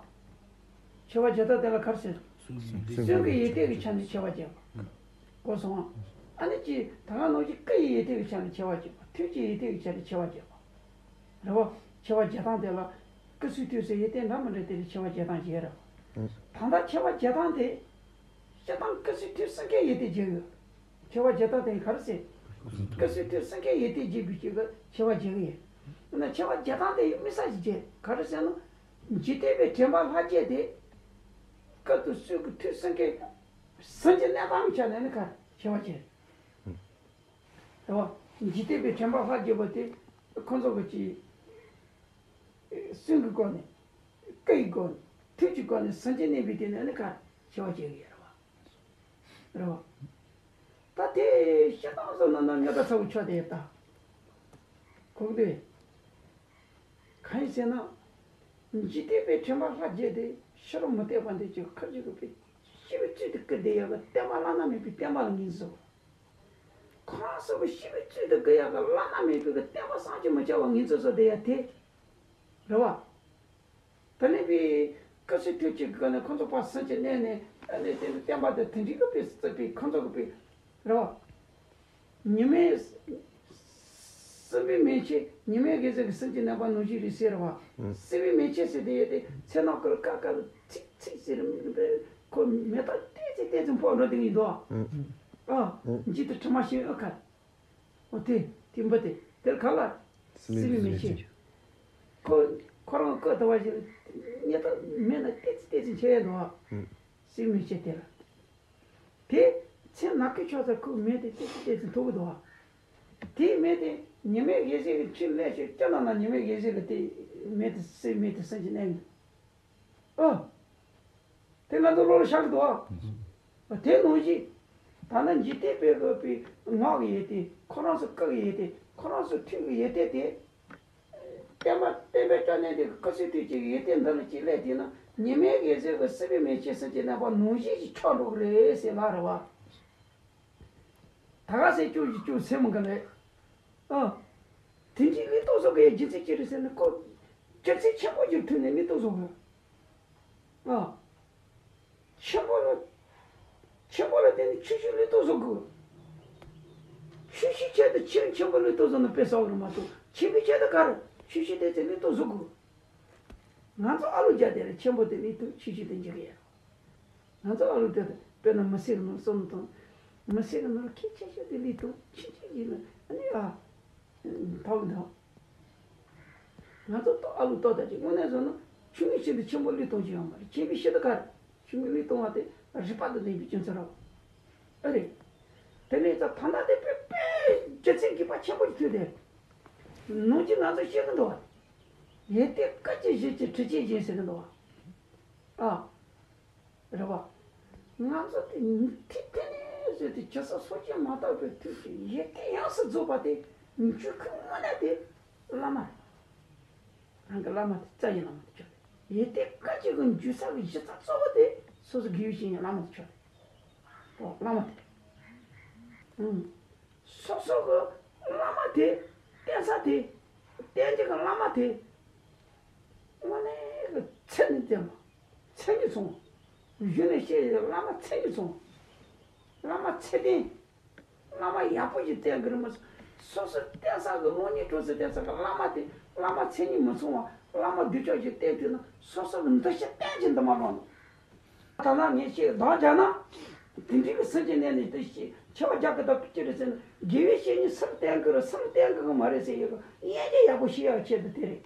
ཆེ་བ་རྒྱས་སྟངས་དེ་ལ་ག་རེ་ཟེར། སེམས་ཀྱི་ཡོན་ཏན་གྱི་ཆ་ནས་ཆེ་བ་རྒྱས་པ། གོ་སོང་ཨ། ཨ་ནི་ཅི་ད་ག་ནང་བཞིན་སྐུ་ཡི་ཡོན་ཏན་གྱི་ཆ་ནས་ཆེ་བ་རྒྱས་པ། ཐུགས་ཀྱི་ཡོན་ཏན་གྱི་ཆ་ནས་ཆེ་བ་རྒྱས་པ། རེད་བ། ཆེ་བ་རྒྱས་སྟངས་དེ་ལ། སྐུ་གསུང་ཐུགས་སུ་ཡོན་ཏན་འདྲ་མི་འདྲ་དེ་ལས་ཆེ་བ་རྒྱས་སྟངས་རྒྱས་རེད་བ། ད་ལྟ་ཆེ་བ་རྒྱས་སྟངས་དེ། སྤྱིར་བཏང་སྐུ་གསུང་ཐུགས་གསུམ་ཀའི་ཡོན་ཏན་རྒྱས་ཡོད། ཆེ་བ་རྒྱས་སྟངས་དེ་ག་རེ་ཟེར། སྐུ་གསུང་ཐུགས་གསུམ་ཀའི་ཡོན་ཏན་རྒྱས་པའི་ཆེད་དུ་ཆེ་བ་རྒྱས་ཀྱི་ཡོད། ན་ཆེ་བ་རྒྱས་སྟངས་དེ་ཡང་དམིགས་བསལ་ཞིག་རྒྱས། ག་རེ་ཟེར་ན། འཇིག་རྟེན་པའི་དྲན་པ་ལྷར་བཅས་ཏེ། སྐུ་དང་གསུང་གི་ཐུགས་གསུམ་ཀའི། སེམས་ཀྱི་གནས་སྟངས་ཀྱི་ཆ་ནས་ནི་ག་རེ་ཆེ་བ་རྒྱས། རེད་བ། འཇིག་རྟེན་པའི་དྲན་པ་ལྷར་བཅས་པ་དེ། ཁོ་ཚོ་གི་ཅི། གསུང་གི་སྒོ་ནས། སྐུ་ཡི་སྒོ་ནས། ཐུགས་ཀྱི་སྒོ་ནས་སེམས་ཀྱི་གནས་པའི་དེ་ནས་ནི་ག་རེ་ཆེ་བ་རྒྱས་ཀྱི་ཡོད་རེད་བ། རེད་བ། ད་དེ་སྤྱིར་བཏང་བཟོ་ན་ན་ཉག་ཕྲ་ཚ་བོ་ཆོག་དེ་ཡོད་ད། གོ་གི་འདུག་གང་ཡིན་ཟེར་ན། འཇིག་རྟེན་པའི་དྲན་པ་ལྷར་བཅས་ཏེ་ཕྱི་རོལ་མུ་སྟེགས་པ་འདི་ཅིག་ཁ་ཅིག་གི་པའི་ཤི་བའི་ཚུལ་དུ་སྐུ་བསྡད་ཡོད་པ་བསྟན་པ་བླ་ན་མེད་པའི་བསྟན་པ་ལ་ངོས་འཛིན། ཁོ་རང་ཚོ་གི་ཤི་བའི་ཚུལ་དུ་སྐུ་ཡག་གི་བླ་ན་མེད་པའི་གི་བསྟན་པ་བསམ་གྱིས་མི་ཁྱབ་པ་ངོས་འཛིན་བཟོ་བསྡད་ཡ་དེ། རེད་བ། ད་ནི་པའི་སྐུ་གསུང་ཐུགས་ཀྱི་སྒོ་ནས་ཁོ་ཚོ་ཕར་སེམས་ཀྱི་གནས་ནས་ཨ་ནི་དེ་ནི་བསྟན་པ་དེ་དེ་འདྲའི་གི་པའི་སྲིད་པའི་ཁོ་ཚོ་གི་པའི་རེད་བ། ཉི་མའི་སྲིད་པའི་མེ་ལྕེ་ཉི་མའི་གེ་སར་གྱི་སེམས་ཀྱི་གནས་པ་ནང་བཞིན་རེད་ཟེར་བ། ཨང་། སྲིད་པའི་མེ་ལྕེ་ཟེར་དེ་ཡོད་དེ་ཚེ་ནང་ཁུལ་ཀ་ཀ་ཚིག་ཚིག་ཟེར་མི་འདུག་པས་ཁོ་མེ་སྟག་ཏོག་ཙམ་ཏོག་ཙམ་ཕོག་འགྲོ་དེ་ཡིན་དོ། ཨང་། ཨ། ཨང་། འཇིག་ཏུ་དྲི་མ་ཤིང་ཨ་ཁ། འོ་དེ་དེ་འབུ་དེ་དེར་ག་ལ། སྲིད་པའི་མེ་ལྕེ། ཁོ་ཁོ་རང་བཀོད་ཐུབ་པ་ཞིག་མེ་སྟག་མེ་ན་ཏོག་ཙམ་ཏོག་ཙམ་ཆེ་ཡ་འདུག་ཨ། ཨང་། སྲིད་པའི་མེ་ལྕེ་དེ་ལ། དེ་ཚེ་ནང་ཁུལ་ཆགས་ཚར་ཁུག་མེ་དེ་ཏོག་ཙམ་ཏོག་ཙམ་མཐོ་གི་འདུག་བ། དེའི་མེ་དེ་ཉི་མའི་གེ་སར་གྱི་ཁྲི་ལས་ཤོད་སྐྱ་ན་ན་ཉི་མའི་གེ་སར་གྱི་དེ་མེ་དེ་སྲིད་མེ་དེ་སེམས་ཀྱི་གནས་ཡིན། ཨོ། དེ་ང་ཚོ་བློ་ལ་ཤར་གི་འདུག་བ། དེ་ནང་བཞིན། ད་ནི་འཇིག་རྟེན་པའི་གི་པའི་ངག་གི་ཡོན་ཏན་ཁོ་རང་ཚོ་སྐུ་གི་ཡོན་ཏན་ཁོ་རང་ཚོ་ཐུགས་ཀྱི་ཡོན་ཏན་དེ། བསྟན་པ་བསྟན་པའི་བཅོམ་ལྡན་འདས་ཀྱི་སྐུ་གསུང་ཐུགས་ཀྱི་ཡོན་ཏན་འདི་ལ་གཅིག་སླེབས་དུས་ན་ཉི་མའི་གེ་སར་གྱི་སྲིད་པའི་མེ་ལྕེ་སེམས་ཀྱི་གནས་པ་ནང་བཞིན་གྱི་ཆགས་འགྲོ་གི་རེད་ཟེར་ལ་རེད་བ། ད་ག་སེ་ཅུང་ཅིག་ཅུང་སེམས་མི་དགའ་ལེ། ཨ། དེ་འདྲའི་ལུས་སྟོབས་བཟོ་དགོས་ཡ་རྒྱུ་མཚན་ཅི་རེད་ཟེར་ན་ཁོ། རྒྱུ་མཚན་ཆེན་པོ་ཅིག་ཐུག་ནས་ལུས་སྟོབས་བཟོ་དགོས། ཨ། ཆེན་པོ་ལ། ཆེན་པོ་ལ་བརྟེན་ནས་ཆུང་ཆུང་ལུས་སྟོབས་བཟོ་དགོས། ཆུང་ཆུང་ཆེད་དུ་ཆེན་ཆེན་པོ་ལུས་སྟོབས་བཟོ་ན་དཔེ་བསགས་རུ་མ་གཏོགས་ཆེན་པོའི་ཆེད་དུ་ག་རེ་ཆུང་ཆུང་དེ་ཚོ་ལུས་སྟོབས་བཟོ་དགོས། ང་ཚོ་ཨ་ལུ་རྒྱ་དེ་ལ་ཆེན་པོ་དེ་ལུས་སྟོབས་ཆུང་ཆུང་དེ་འཇིག་གི་ཡ། ང་ཚོ་ཨ་ལུ་དེ་དཔེར་ན་མི་སེར་གྱི་ནོར་གསུམ་དང་། མི་སེར་གྱི་ནོར་ཁྱད་ཆེ་ཤོས་དེ་ལུས་སྟོབས་ཆུང་ཆུང་ཡིན་ན་ཨ་ནི་ཨ། ཐོག་འདུག་ང་ཚོ་ཏོག་ཨ་ལུ་ཏོག་ལྟ་ཅིག་དངོས་གནས་བཟོ་ན་ཆུང་ངུའི་ཆེད་དུ་ཆེན་པོ་ལུས་གཏོང་རྒྱུ་ཡོད་མ་རེད། ཆེན་པོའི་ཆེད་དུ་ག་རེ་ཆུང་ངུའི་ལུས་གཏོང་བ་དེ་རིག་པ་དང་ལྡན་པའི་རྒྱུ་མཚན་རེད། ཨ་རེད། དེ་ནས་ད་ད་ལྟ་དེ་དཔེ་དཔེ་རྒྱུ་མཚན་གྱི་པ་ཆེན་པོ་ཞིག་ཐུག་དེ། ནང་བཞིན་ང་ཚོ་ཤེས་ཀྱི་འདུག་བ། ཡོན་ཏན་དཀའ་ཆེ་ཞེ་ཆེ་དྲི་ཆེ་ཞེ་ཟེར་གྱི་འདུག་བ། ཨ། རེད་བ། ང་ཚོ་དེ་ཐིག་ཐིག་ནས་བཟོས་ཏེ་ཇི་སྲིད་སངས་རྒྱས་མ་དག་པའི་དུས་ཀྱི་ཡོན་ཏན་ཡོངས་སུ་རྫོགས་པ་དེ་འཇུག་མཁན་དངོས་གནས་དེ་བླ་མ་རེད། རང་གི་བླ་མ་དེ་རྩ་བའི་བླ་མ་དེ་ཆགས་རེད། ཡོན་ཏན་དཀའ་ཆེ་གི་འཇུག་ས་གི་གཞི་རྩ་གཙོ་བོ་དེ་སོ་སོ་དགེ་བའི་བཤེས་གཉེན་བླ་མ་དེ་ཆགས་རེད། ཨོ་བླ་མ་དེ་རེད། ཨུམ། སོ་སོ་གི་བླ་མ་དེ་བསྟེན་ས་དེ་བསྟེན་རྒྱུ་གི་བླ་མ་དེ་དངོས་གནས་གི་ཚད་ནས་བསྟེན་པ། མཚན་ཉིད་མཚུངས་ གཞི་ནས་བཤད་ཡོད། བླ་མ་ཚད་མི་ཚང་། བླ་མ་ཚད་ལྡན། བླ་མ་ཡག་པོ་ཞིག་བསྟེན་གི་རེད་མ་གཏོགས། སོ་སོ་བསྟེན་ས་གི་སློབ་གཉེར་གྲོལ་ས་བསྟེན་ས་གི་བླ་མ་དེ་བླ་མ་མཚན་ཉིད་མི་མཚུངས་པ་བླ་མ་གདུལ་ཕྱོགས་ཤིག་བསྟེན་ཐུབ་ན། སོ་སོ་གི་འདུ་ཤེས་བརྟན་གྱི་འདུན་མ་ལོག་ན། ད་ལྟ་ངས་བཤད་བདག་རྒྱ་ན། དེ་འདྲའི་གི་སེམས་ཀྱི་གནས་ནས་དེ་ཤེས་ཆེ་བ་རྒྱག་གི་ད་ཅི་རེད་ཟེར་ན། དགེ་བའི་བཤེས་གཉེན་སུ་བསྟེན་གི་རེད། སུ་བསྟེན་གི་གི་མ་རེད་ཟེར་ཡོད་གི། དབྱེ་འབྱེད་ཡག་པོ་ཤེས་ཡག་ཆེད་དུ་དེ་རེད།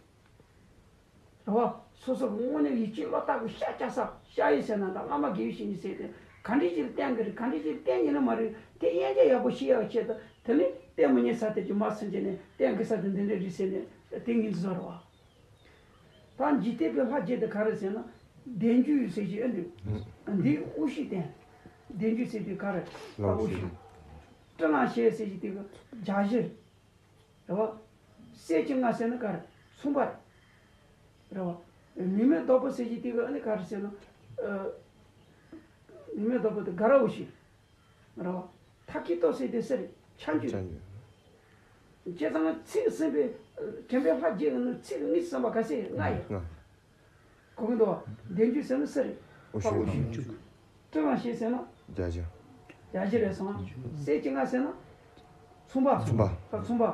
རེད་བ། སོ་སོ་གི་དངོས་གནས་ཡིད་ཆེས་བློ་ཐག་གི་ཤ་སྐྱ་ས་ཤ་ཡི་ཟེར་ན། ད་བླ་མ་དགེ་བའི་བཤེས་གཉེན་ཟེར་དེ་ག་འདྲ་ཞིག་བསྟེན་གི་རེད། ག་འདྲ་ཞིག་བསྟེན་ཉན་ནི་མ་རེད། དེ་དབྱེ་འབྱེད་ཡག་པོ་ཤེས་ཡག་ཆེད་དུ། དེ་ནས་བསྟེན་མི་ཉན་ས་དེ་ཅིག་མར་སེམས་ཀྱི་གནས་བསྟེན་གི་ས་དེ་འདི་འདྲ་རེད་ཟེར་ནས་དེ་ངོས་འཛིན་བཟོ་རེད་བ། ད་འཇིག་རྟེན་པའི་ལྷ་བརྒྱད་དེ་ག་རེ་ཟེར་ན། བདེན་བརྗོད་ཟེར་གྱི་ཨ་འདི། འདིའི་དབུ་ཤུགས་བསྟན། བདེན་བརྗོད་ཟེར་དུས་ག་རེ། ལྷ་དབུ་ཤུགས། སྤྲིན་ལ་ཞེན་ཟེར་གྱི་དེ་གི་རྒྱ་གཞིར། རེད་བ། གསེར་གྱི་རྔ་ཟེར་ན་ག་རེ། མཚུངས་པ་རེད། རེད་བ། ལུས་མེད་བདག་པོ་ཟེར་གྱི་དེ་གི་ཨ་ནི་ག་རེ་ཟེར་ན། ཨ། ལུས་མེད་བདག་པོ་དེ་དགའ་རབ་དབུ་ཤུགས། རེད་བ། ཐབས་ཀྱིས་རྟོགས་ཟེར་དེ་གསེར་ཆ་འཇུག་ཆ་འཇུག་བྱས་ཙང་ཚིག་ཟིན་པའི་དྲན་པའི་ལྷ་བརྒྱད་ཀྱི་ནང་ཚིག་གི་གཉིས་སུ་ཟིན་པ་ག་ཟེར། རྔ་ཡིན། རྔ། གོ་གི་འདུག་བ། བདེན་བརྗོད་ཟེར་ན་གསེར་རེད། དབུ་ལྷ་དབུ་ཤུགས། ཤུགས། སྤྲིན་ལ་ཞེན་ཟེར་ན། རྒྱ་གཞི། རྒྱ་གཞི་རེད་སོང་། གསེར་གྱི་རྔ་ཟེར་ན། མཚུངས་པ། མཚུངས་པ། ལྷ་མཚུངས་པ།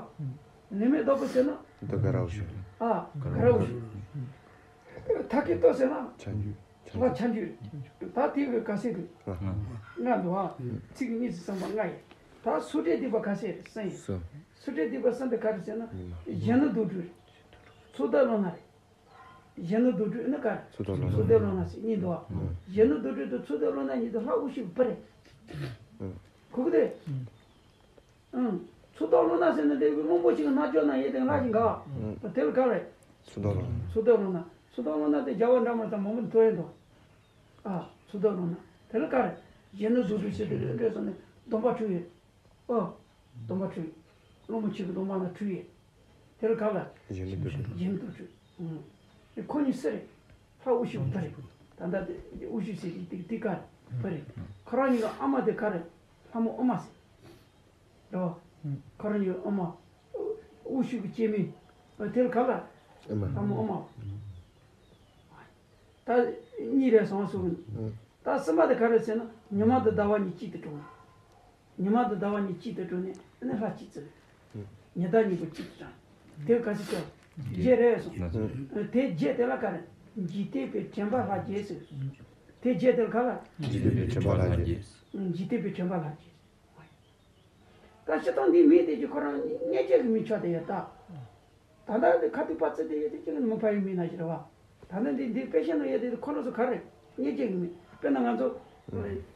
ལུས་མེད་བདག་པོ་ཟེར་ན། འདི་དགའ་རབ་དབུ་ཤུགས། ཨ། དགའ་རབ་དབུ་ཤུགས། ཐབས་ཀྱིས་རྟོགས་ཟེར་ན། ཆ་འཇུག་ལྷ་ཆ་འཇུག་ད་དེ་གི་ག་ཟེར་དུས། རྔ། རྔ་འདུག་ཨ། ཚིག་གཉིས་སུ་ཟིན་པ་རྔ་ཡིན། ད་སུ་འདྲེ་སྡིག་པ་ག་ཟེར་གསུམ་ཡིན། སུ་འདྲེ་སྡིག་པ་གསུམ་དེ་ག་རེ་ཟེར་ན། གཞན་ནི་དུག་སྦྲུལ། ཚོགས་བདག་ཀླུ་ནག་རེད། གཞན་ནི་དུག་སྦྲུལ་ནི་ག་རེ། ཚོགས་བདག་ཀླུ་ནག་ཚོགས་བདག་ཀླུ་ནག་ཟེར་གཉིས་འདུག་ཨ། གཞན་ནི་དུག་སྦྲུལ་དང་ཚོགས་བདག་ཀླུ་ནག་གཉིས་དེ་ལྷ་དབུ་ཤུགས་བུ་རེད། གོ་གི་དེ། ཨང་། ཚོགས་བདག་ཀླུ་ནག་ཟེར་ན་དེ་བློན་པོ་ཞིག་གི་རྣལ་འབྱོར་ན་ཡོད་དེ་ལྷ་ཞིག་ག་ཨང་། དེ་ལ་ག་རེ། ཚོགས་བདག་ཀླུ་ནག་ཚོགས་བདག་ཀླུ་ནག་ཚོགས་བདག་ཀླུ་ནག་དེ་རྒྱལ་བ་འབྲལ་མེད་དང་མང་པོ་ཐོན་ཡོད་འདུག་ཨ། ཚོགས་བདག་ཀླུ་ནག་དེ་ལ་ག་རེ། གཞན་ནི་དུག་སྦྲུལ་ཟེར་དེ་འདྲ་སོང་ནས་སྡོམ་པ་འཁྲུགས་ཡོད། ཨོ། སྡོམ་པ་འཁྲུགས་ཡོད། བློན་པོ་ཆོས་ཀྱི་སྡོམ་པ་ན་འཁྲུགས་ཡོད། དེ་ལ་ག་རེ། གཞན་ནི་དུག་སྦྲུལ། གཞན་ནི་དུག་སྦྲུལ། ཨང་། ཁོ་གཉིས་སུ་རེད། ལྷ་དབུ་ཤུགས་བུ་རེད། ད་ལྟ་དེ་དབུ་ཤུགས་ཟེར་གྱི་དེ་དེ་ག་རེ། བུ་རེད། ཁོ་རང་གཉིས་ཀྱི་ཨ་མ་དེ་ག་རེ། ལྷ་མོ་ཨུ་མ་ཟེར། རེད་བ། ཁོ་རང་གཉིས་ཨ་མ། དབུ་ཤུགས་ཀྱི་སྐྱེ་དམན། དེ་ལ་ག་རེ། ཨུ་མ། ལྷ་མོ་ཨུ་མ། ད་གཉིས་རེད་སོང་སོང་། ད་གསུམ་པ་དེ་ག་རེ་ཟེར་ན། ཉི་མ་དང་ཟླ་བ་གཉིས་གཅིག་ཏུ་གྲོལ། ཉི་མ་དང་ཟླ་བ་གཉིས་གཅིག་ཏུ་གྲོལ་ནས་ཨ་ནི་ལྷ་གཅིག་བརྩིས། ཉི་ཟླ་གཉིས་པོ་གཅིག་ཏུ་གྲོལ། དེ་ག་ཚོད་ཆགས། བརྒྱད་རེད་སོང་། དེ་བརྒྱད་དེ་ལ་ག་རེ། འཇིག་རྟེན་པའི་དྲན་པ་ལྷ་བརྒྱད་ཟེར། དེ་བརྒྱད་དེ་ལ་ག་རེ། འཇིག་རྟེན་པའི་དྲན་པ་ལྷ་བརྒྱད། འཇིག་རྟེན་པའི་དྲན་པ་ལྷ་བརྒྱད། ད་སྤྱིར་བཏང་འདིའི་མིང་དེ་ཀྱི་ཁོ་རང་མངོན་བརྗོད་ཀྱི་མིང་ཆགས་བསྡད་ཡོད་ད། ད་ལྟ་འདི་ཁ་ཐུག་པ་ཙི་དེ་ཡོད་དེ་ཅི་ལ་མི་ཕ་ཡི་མིང་ན་ཞིག་རེད་བ། ད་ནི་འདི་འདི་དཔེ་བཤད་ན་ཡོད་དེ་ཁོ་རང་ཚོ་ག་རེ་མངོན་བརྗོད་ཀྱི་མིང་། དཔེར་ན་ང་ཚོ་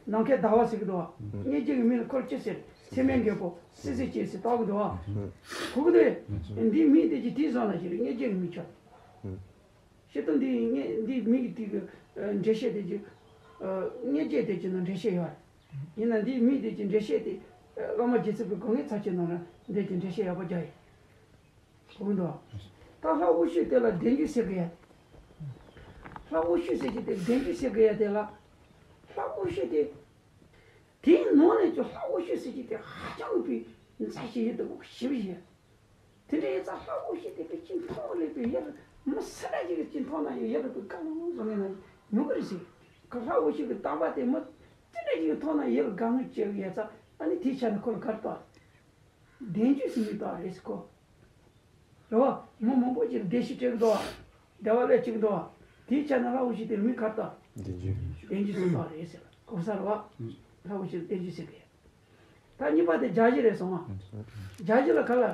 ནམ་མཁའི་ཟླ་བ་ཟེར་གི་འདུག་བ། མངོན་བརྗོད་ཀྱི་མིང་ལ་ཁོར་ཅི་ཟེར། ཚད་མའི་རྒྱལ་པོ་སྲིད་ཟེར་ཅེས་ཟེར་བཏགས་གི་འདུག་བ། གོ་གི་འདུག་འདིའི་མིང་དེ་ཀྱི་དེའི་བཟང་ན་ཞིག་རེད། མངོན་བརྗོད་ཀྱི་མིང་ཆགས། སྤྱིར་བཏང་འདིའི་མིང་འདིའི་མིང་གི་དེ་གི་འགྲེལ་བཤད་དེ་ཀྱི་མངོན་བརྗོད་དེ་ཀྱི་ནང་འགྲེལ་བཤད་ཡོད་རེད། ཡིན་ན་འདིའི་མིང་དེ་ཀྱི་འགྲེལ་བཤད་དེ་བླ་མ་རྗེ་བཙུན་པའི་སྒོ་ངའི་ཚར་གྱི་ནང་ལ་འདི་ཀྱི་འགྲེལ་བཤད་ཡག་པོ་རྒྱག་ཡོད། གོ་གི་འདུག་ད་ལྷ་དབུ་ཤུགས་དེ་ལ་བདེན་རྒྱུ་ཟེར་གི་ཡ། ལྷ་དབུ་ཤུགས་ཟེར་གྱི་དེ་བདེན་རྒྱུ་ཟེར་གི་ཡ་དེ་ལ། ལྷ་དབུ་ཤུགས་དེ། དེའི་ནང་ནས་ཀྱང་ལྷ་དབུ་ཤུགས་ཟེར་གྱི་དེ་ཧ་ཅང་གི་པའི་མཛའ་ཞིག་ཡོད་དུ་ཞིབ་ཞིབ། དེ་འདྲ་ཡིན་ཙང་ལྷ་དབུ་ཤུགས་དེ་པའི་ཅི་མཐོང་ལས་པའི་ཡར་མི་སུ་འདྲ་ཞིག་གི་ཅི་མཐོང་ན་ཡང་ཡར་པའི་དགའ་སྣང་བཟོ་ངེས་ན་ཉུང་གི་རེད་ཟེར། ཁོ་ལྷ་དབུ་ཤུགས་ཀྱི་བཏགས་པ་དེ་མི་ཅི་འདྲ་ཞིག་མཐོང་ན་ཡར་དགའ་སྣང་སྐྱེ་གི་ཡོད་ཙང་། ཨ་ནི་དེའི་ཆ་ནས་ཁོ་ལ་གར་བཏགས། བདེན་རྒྱུ་ཟེར་མི་བཏགས་རེད་ཟེར་ཁོ། རེད་བ། མི་མང་པོ་ཅིག་ལ་བདེ་སྐྱིད་སྤྲད་གི་འདུག་བ། བདེ་བ་སླེབས་བཅུག་གི་འདུག་བ། དེའི་ཆ་ནས་ལྷ་དབུ་ཤུགས་དེར་མིང་ག་རེ་བཏགས། བདེན་རྒྱུ། བདེན་རྒྱུ་ཟེར་བཏགས་རེད་ཟེར། གོ་ས་རེད་བ། ལྷ་དབུ་ཤུགས་བདེན་རྒྱུ་ཟེར་གི། ད་གཉིས་པ་དེ་རྒྱ་གཞི་རེད་སོང་བ། རྒྱ་གཞི་ལ་ག་ལ།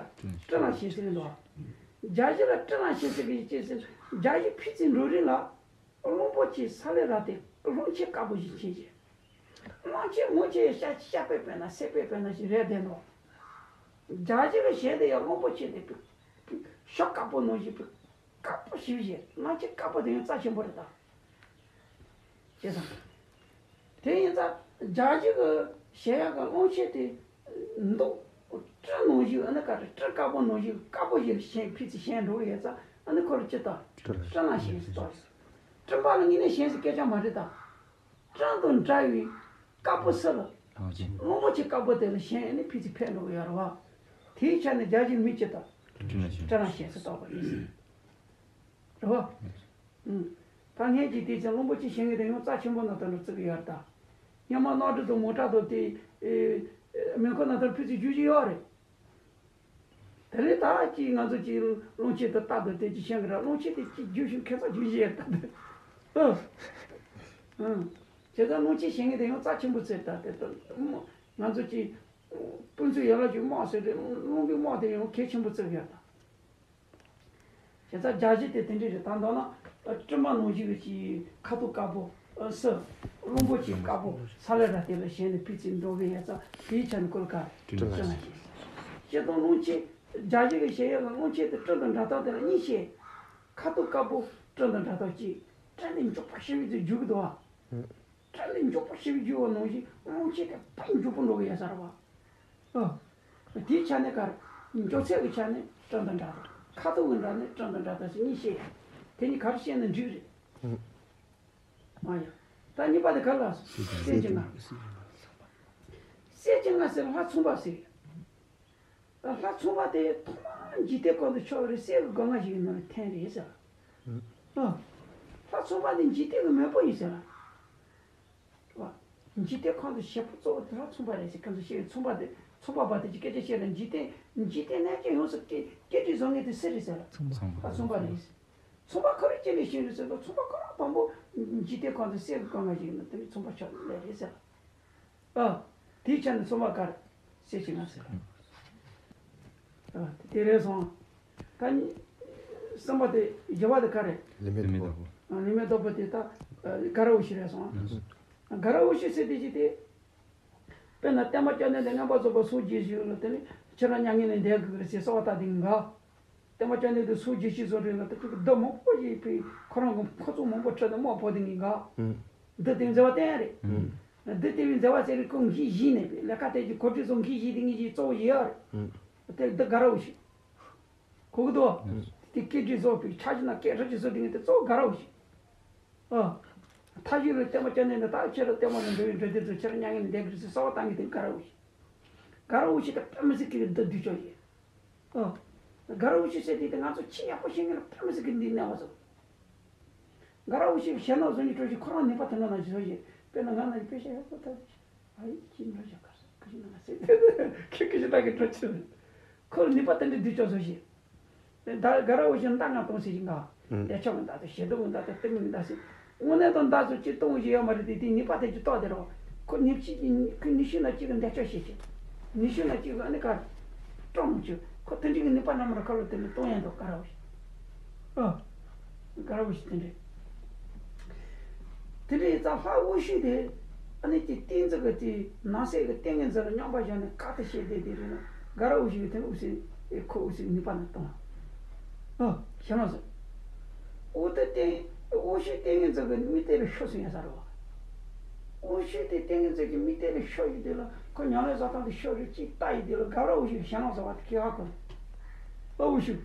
སྤྲིན་ལ་ཞེན་ཟེར་གི་འདུག་བ། རྒྱ་གཞི་ལ་སྤྲིན་ལ་ཞེན་ཟེར་གི་ཅི་ཟེར། རྒྱ་གཞི་ཕི་ཙི་འགྲོ་རིང་ལ། གླང་པོ་ཆེ་ས་ལེ་ར་དེ་གླང་ཆེན་དཀར་པོ་ཞིག་ཕྱིན་ཅི། གླང་ཆེན་མོ་ཆེ་ཤ་ཤ་པེ་པེ་ན་སེ་པེ་པེ་ན་ཞིག་རེད་བསྡད་ནོ། རྒྱ་གཞི་གི་ཞལ་དེ་ཡང་གླང་པོ་ཆེ་དེ་ཤ་དཀར་པོ་ནང་བཞིན་དཀར་པོ་ཞིག་བཞེས། གླང་ཆེན་དཀར་པོ་དེ་ཡང་རྩ་ཆེན་པོ་རེད་ད། ཅེས་དང་། དེ་ཡིན་ཙང་རྒྱ་གཞི་གི་ཞལ་ཡག་གི་གླང་ཆེན་དེ། མདོག་སྤྲིན་ནང་བཞིན། ཨ་ནི་ག་རེ། སྤྲིན་དཀར་པོ་ནང་བཞིན་དཀར་པོ་ཞིག་ལ་ཞེན། ཕི་ཙི་ཞེན་འགྲོ་གི་ཡོད་ཙང་། ཨ་ནི་ཁོ་ལ་ཅི་བཏགས། སྤྲིན་ལ་ཞེན་ཟེར་བཏགས། སྤྲིན་པ་ལ་དངོས་གནས་ཞེན་ཟེར་སྐད་ཆ་མ་རེད་ད། སྤྲིན་དང་འདྲ་བའི་དཀར་པོ་སུ་ལ། གླང་པོ་ཆེ་དཀར་པོ་དེ་ལ་ཞེན། ཨ་ནི་ཕི་ཙི་ཕེབས་འགྲོ་གི་ཡོད་རེད་བ། དེའི་ཆ་ནས་རྒྱ་གཞིར་མིང་ཅི་བཏགས། སྤྲིན་ལ་ཞེན་ཟེར་བཏགས་པ་ཡིན། རེད་བ། ཨུམ། ད་ངས་ཀྱིས་དེ་ཚོ་རླུང་བུ་གཅིག་བྱེད་མཁན་དེ་ཡང་རྩ་ཆེན་པོ་ནང་དུ་བརྩི་གི་ཡོད་ད། སྔོན་མ་གནམ་གྲུ་དང་མོ་ཊ་དང་དེ་མེ་འཁོར་ནང་དུ་ཕུད་ཚོད་རྒྱུག་གི་ཡོད་རེད། དེ་ལས་ད་ཅིག་ང་ཚོ་ཅིག་རླུང་ཆེན་དུ་རྟག་ཏུ་དེ་ཅིག་བཤད་གི་ར། རླུང་ཆེན་དེ་ཅིག་རྒྱུག་ཤིང་ཁེ་ཚ་རྒྱུག་བཞིན་རྟག་ཏུ། ཨ། ཨ། བྱས་ཙང་རླུང་ཆེན་བྱེད་མཁན་དེ་ཡང་རྩ་ཆེན་པོ་ཚོད་ད་དེ་ད་ང་ཚོ་ཅིག་སྤུན་ཚོའི་ཡན་ལག་ཅིག་དམག་ཟེར་ཏེ་རླུང་གི་དམག་དེ་ཡང་གལ་ཆེན་པོ་བརྩི་གི་ཡོད་ད། བྱས་ཙང་རྒྱ་གཞི་དེ་དེ་འདྲ་རེད། ད་མདོར་ན་སྤྲིན་པ་ནང་བཞིན་གྱི་ཅིག་ཁ་དོག་དཀར་པོ། ཨ། སོ། རླུང་བུ་ཅིག་དཀར་པོ་ས་ལ་ར་དེ་ལ་ཞེན་ནས་ཕུད་ཚོད་འགྲོ་གི་ཡོད་ཙང་དེའི་ཆ་ནས་ཁོ་ལ་ག་རེ། སྤྲིན་ལ་ཞེན། སྤྲིན་ལ་ཞེན། སྤྱིར་བཏང་རླུང་ཆེན་རྒྱ་གཞི་གི་བཤད་ཡས་ལ་རླུང་ཆེན་དེ་སྤྲིན་དང་འདྲ་སྟངས་དེ་ལ་གཉིས་བཤད། ཁ་དོག་དཀར་པོ་སྤྲིན་དང་འདྲ་སྟངས་གཅིག་སྤྲིན་དེ་མགྱོགས་པོ་ཞེ་པོ་ཅིག་རྒྱུག་གི་འདུག་བ། སྤྲིན་ནི་མགྱོགས་པོ་ཞེ་པོ་རྒྱུག་པ་ནང་བཞིན་རླུང་ཆེན་དེ་དཔེ་མགྱོགས་པོ་འགྲོ་གི་ཡོད་ས་རེད་བ། ཨ། དེའི་ཆ་ནས་ག་རེ། མགྱོགས་ཚད་ཀྱི་ཆ་ནས་སྤྲིན་དང་འདྲ་དང་། ཁ་དོག་གི་འདྲ་ནས་སྤྲིན་དང་འདྲ་དང་ཟེར་གཉིས་བཤད། དེ་གཉིས་ག་རེ་བཤད་ན་འགྲིག་རེད། ཨ་ཡ། ད་གཉིས་པ་དེ་ག་རེ་ལབ་སོང་། གསལ་བྱེད་ལྔ། གསལ་བྱེད་ལྔ་ཟེར་ལྷ་མཚུངས་པ་ཟེར། ལྷ་མཚུངས་པ་དེ་ཐོག་མར་འཇིག་རྟེན་ཁོང་དུ་ཆུད་པ་རེད། གསེར་གྱི་སྒོ་ང་ཞིག་གི་ནང་ལ་འཐེན་རེད་ཟེར། ཨ། ལྷ་མཚུངས་པ་དེ་འཇིག་རྟེན་གྱི་མེས་པོ་ཡིན་ཟེར། རེད་བ། འཇིག་རྟེན་ཁོང་དུ་བྱེད་པོ་གཙོ་བོ་དེ་ལྷ་མཚུངས་པ་རེད་ཟེར། ཁོང་ཚོ་བཤད་མཚུངས་པ་དེ། མཚུངས་པ་པ་དེ་ཅིག་སྐད་ཆ་བཤད་ན་འཇིག་རྟེན་འཇིག་རྟེན་གནས་ཀྱི་ཡོངས་སུ་སྐྱེ་སྐྱེ་འབྲས་བཟོ་མཁན་དེ་སུ་རེད་ཟེར། མཚུངས་པ། ལྷ་མཚུངས་པ་རེད། མཚུངས་པ་ཁོ་རང་སྐྱེ་འབྲས་ཤིང་རེད་ཟེར་ལ། མཚུངས་པ་ཁོ་རང་དང་པོ་འཇིག་རྟེན་ཁོང་དུ་གསེར་གྱི་སྒོ་ང་ཞིག་ཡིན་ན་དེ་ནི་མཚུངས་པ་ཆགས་ལས་རེད་ཟེར། ཨ། དེའི་ཆ་ནས་མཚུངས་པ་ག་རེ། གསལ་བྱེད་ལྔ་ཟེར། ཨ། དེ་རེད་སོང་། ད་གཉིས། གསུམ་པ་དེ་བཞི་པ་དེ་ག་རེ། ལི་མེ་བདག་པོ། ཨ། ལི་མེ་བདག་པོ་དེ་ད་ཨ་ག་ར་འོ་ཤི་རེད་སོང་། ཨ། ག་ར་འོ་ཤི་ཟེར་དེ་ཅི་སྟེ། དཔེར་ན་བསྟན་པ་བཅོམ་ལྡན་འདས་མངོན་པར་རྫོགས་པར་སངས་རྒྱས་ཞིག་ལ་དེ་ནི་ཁྱེད་རང་མྱ་ངན་ལས་འདས་དགོས་རེད་ཟེར་གསོལ་བ་བཏབ་དེ་ག་བསྟན་པ་བཅོམ་ལྡན་འདས་སངས་རྒྱས་ཤིག་བཟོ་རེད་ལ་དེ་ཕྲུ་གུ་བདུད་མང་པོ་ཞིག་ཕེ་ཁོ་རང་གི་ཁོ་ཚོ་མང་པོ་ཁྲིད་དེ་དམག་འབོད་དེ་ག་བདུད་དེ་མཛད་པ་བསྟན་རེད། བདུད་དེ་བས་མཛད་པ་ཟེར་རེད། ཁོ་གིས་བཞེས་ནས་ལས་ཀ་དེ་གི་གོ་སྒྲིག་སོགས་གིས་བཞེས་དེ་ངེད་ཀྱི་གཙོ་བོ་ཡིན་ཡ་རེད། དེ་བདུད་ག་ར་འོ་ཤི། གོ་གི་འདུག་བ། དེ་སྐད་ཅིག་བཟོ་བའི་ཆ་ཞིག་ན་སྐད་རིགས་ཀྱི་བཟོ་དེ་ངེད་དེ་གཙོ་བོ་ག་ར་འོ་ཤི། ཨ། མཐའ་གཞུག་ལ་བསྟན་པ་བཅོམ་ལྡན་འདས་ད་ཁྱེད་རང་བསྟན་པ་ལ་འགྲོ་བའི་འགྲོ་དེ་ཚོ་ཁྱེད་རང་མྱ་ངན་ལས་འདས་དགོས་ཟེར་གསོལ་བ་བཏབ་མཁན་དེ་ག་ར་འོ་ཤི། ག་ར་འོ་ཤི་དེ་དཔེ་མི་སྲིད་ཀྱི་འདི་སྡུག་ཅོག་ཡིན། ཨ། ག་ར་འོ་ཤི་ཟེར་དེ་དེ་ང་ཚོ་ཆེས་ཡག་པོ་ཤེས་མཁན་ལ་དཔེ་མི་སྲིད་ཀྱི་འདི་གནས་པ་ཚོ། ག་ར་འོ་ཤི་གི་ཞེད་སྣང་བཟོ་ནས་སྤྲོ་ཞིང་ཁོ་རང་ནུས་པ་དེ་འདྲ་ནང་བཞིན་བཟོ་ཞིང་། དཔེར་ན་ང་ནང་བཞིན་དཔེ་ཤ་ཡག་པོ་ཐོབ་ཞིང་། ཨ་ཡིག་ཅིག་འགྲོ་ཞོག་གར་སོང་ཁུ་ཤི་ན་ང་སེ་ཁི་ཁི་ཤི་ད་གི་འགྲོ་ཆེ། ཁོ་ནུས་པ་དེ་འདྲ་སྡུག་ཅོག་བཟོ་ཞིང་། ད་ག་ར་འོ་ཤི་མདའ་ང་གཏོང་ཟེར་ཞིང་ག་ཨུ། དེ་ཆོག་མི་འདའ་དང་ཞེ་སྡུག་མི་འདའ་དང་གཏི་མུག་མི་འདའ་ཟེར། དངོས་གནས་དང་མདའ་ཚོ་གཅིག་གཏོང་ཞིག་ཡོད་མ་རེད་དེ་དེ་ནུས་པ་དེ་གཅིག་ཏོག་དེ་རོ། ཁོ་ནུས་ཤི་ཁོ་ནུས་ཤི་ན་གཅིག་གི་འདེགས་སྐྱོར་བྱེད་ཀྱི། ནུས་ཤི་ན་གཅིག་གི་ཨ་ནི་ག་སྐྲོང་མི་བཅུག་ཁོ་དེ་འདྲ་གི་ནུས་པ་རྣམ་པར་ཁ་ལོ་དེ་ནི་གཏོང་ཡང་འདུག་ག་ར་འོ་ཤི། ཨ། ག་ར་འོ་ཤི་དེ་འདྲ། དེ་འདྲ་ཡིན་ཙང་ལྷ་འོ་ཤི་དེ་ཨ་ནི་ཀྱི་ཏིང་འཛིན་གྱི་དེ་ནང་གསེས་ཀྱི་ཏིང་ངེ་འཛིན་ལ་སྙོམས་པར་བཞག་ནས་བཀའ་དེ་བཤད་བསྡད་དེ་རེད་ན་ག་ར་འོ་ཤི་གི་དེ་ནི་འོ་ཤི་ཁོ་འོ་ཤི་གི་ནུས་པ་ནི་གཏོང་། ཨ། ཞེ་ན་སོ། འོ་དེ་ཏིང་འོ་ཤི་ཏིང་ངེ་འཛིན་གྱི་མིག་དེ་ལ་ཤོར་སོང་ཡ་ས་རེད་བ། འོ་ཤི་དེ་ཏིང་ངེ་འཛིན་གྱི་མིག་དེ་ལ་ཤོར་ཡི་དེ་ལ་ཁོ་ཉམས་ལེན་བཟོ་སྟངས་དེ་ཤོར་རེད་ཅེས་ལྟ་ཡི་དེ་ལ་ག་ར་འོ་ཤི་གི་ཞེ་ན་སོ་བ་དེ་ཁྱེད་ཧ་གོ། ཨ་འོ་ཤི།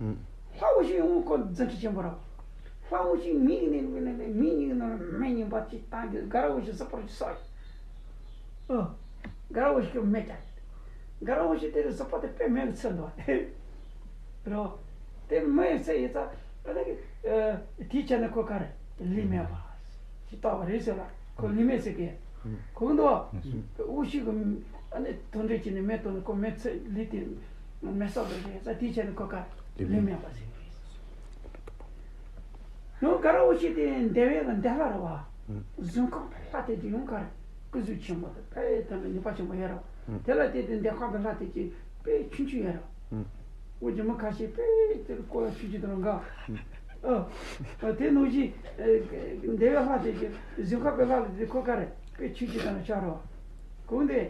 ལྷ་འོ་ཤི་ཡོང་ཁོ་འཛིན་ཁྲི་ཆེན་པོ་ར། ལྷ་འོ་ཤི་མིག་ནས་ནས་མིག་གཉིས་ནང་མེ་གཉིས་པ་ཅིག་བཏང་གི་ག་ར་འོ་ཤི་གཟི་པར་ཅིག་བསགས་ཡོད། ཨ། ག་ར་འོ་ཤི་མེ་བཀྱག་ཡོད། ག་ར་འོ་ཤི་དེ་རུ་གཟི་པར་དེ་དཔེ་མེད་གི་ཚོད་འདུག་བ། རོ། དེ་མེ་ཡི་ཚད་ཡིན་ཙང་ཨ་ནི་དེའི་ཆ་ནས་ཁོ་ག་རེ་ལུས་མེད་པ་ཅིག་བཏགས་པ་རེད་ཟེར་ལ་ཁོ་ལུས་མེད་ཟེར་གི། གོ་གི་འདུག་བ། དབུགས་ཤུགས་ཀྱི་ཨ་ནི་དོན་འབྲས་ཀྱི་ནི་མེ་དོན་ནི་ཁོ་མེ་ཚེ་ལུས་དེ་མེ་སོགས་པ་རེད་ས་དེའི་ཆ་ནི་ཁོ་ག་ལུས་མེད་པ་ཟེར་གི་རེད། ཡང་ག་ར་འོ་ཤི་དེ་འདས་པའི་གི་འདས་ལྷ་རེད་བ། གཟུགས་ཁམས་པའི་ལྷ་དེ་དེ་ཡང་ག་རེ་སྐུ་གཟུགས་ཆེན་པོ་དང་དཔེ་དོན་འབྲས་ནུས་པ་ཆེན་པོ་ཡོད་རེད་བ། དེ་ལ་དེ་དེ་འདས་ཁམས་པའི་ལྷ་དེ་ཀྱི་དཔེ་ཆུང་ཆུང་ཡོད་རེད་བ། འོ་ཇི་མ་ཁ་ཤས་དཔེ་དེར་ཀོ་ལ་ཆུང་ཆུང་དང་འགའ། ཨ། དེ་ནང་བཞིན་འདས་པའི་ལྷ་དེ་ཀྱི་གཟུགས་ཁམས་པའི་ལྷ་དེ་ཁོ་ག་རེ་དཔེ་ཆུང་ཆུང་དང་ཆགས་རོགས། གང་དེ།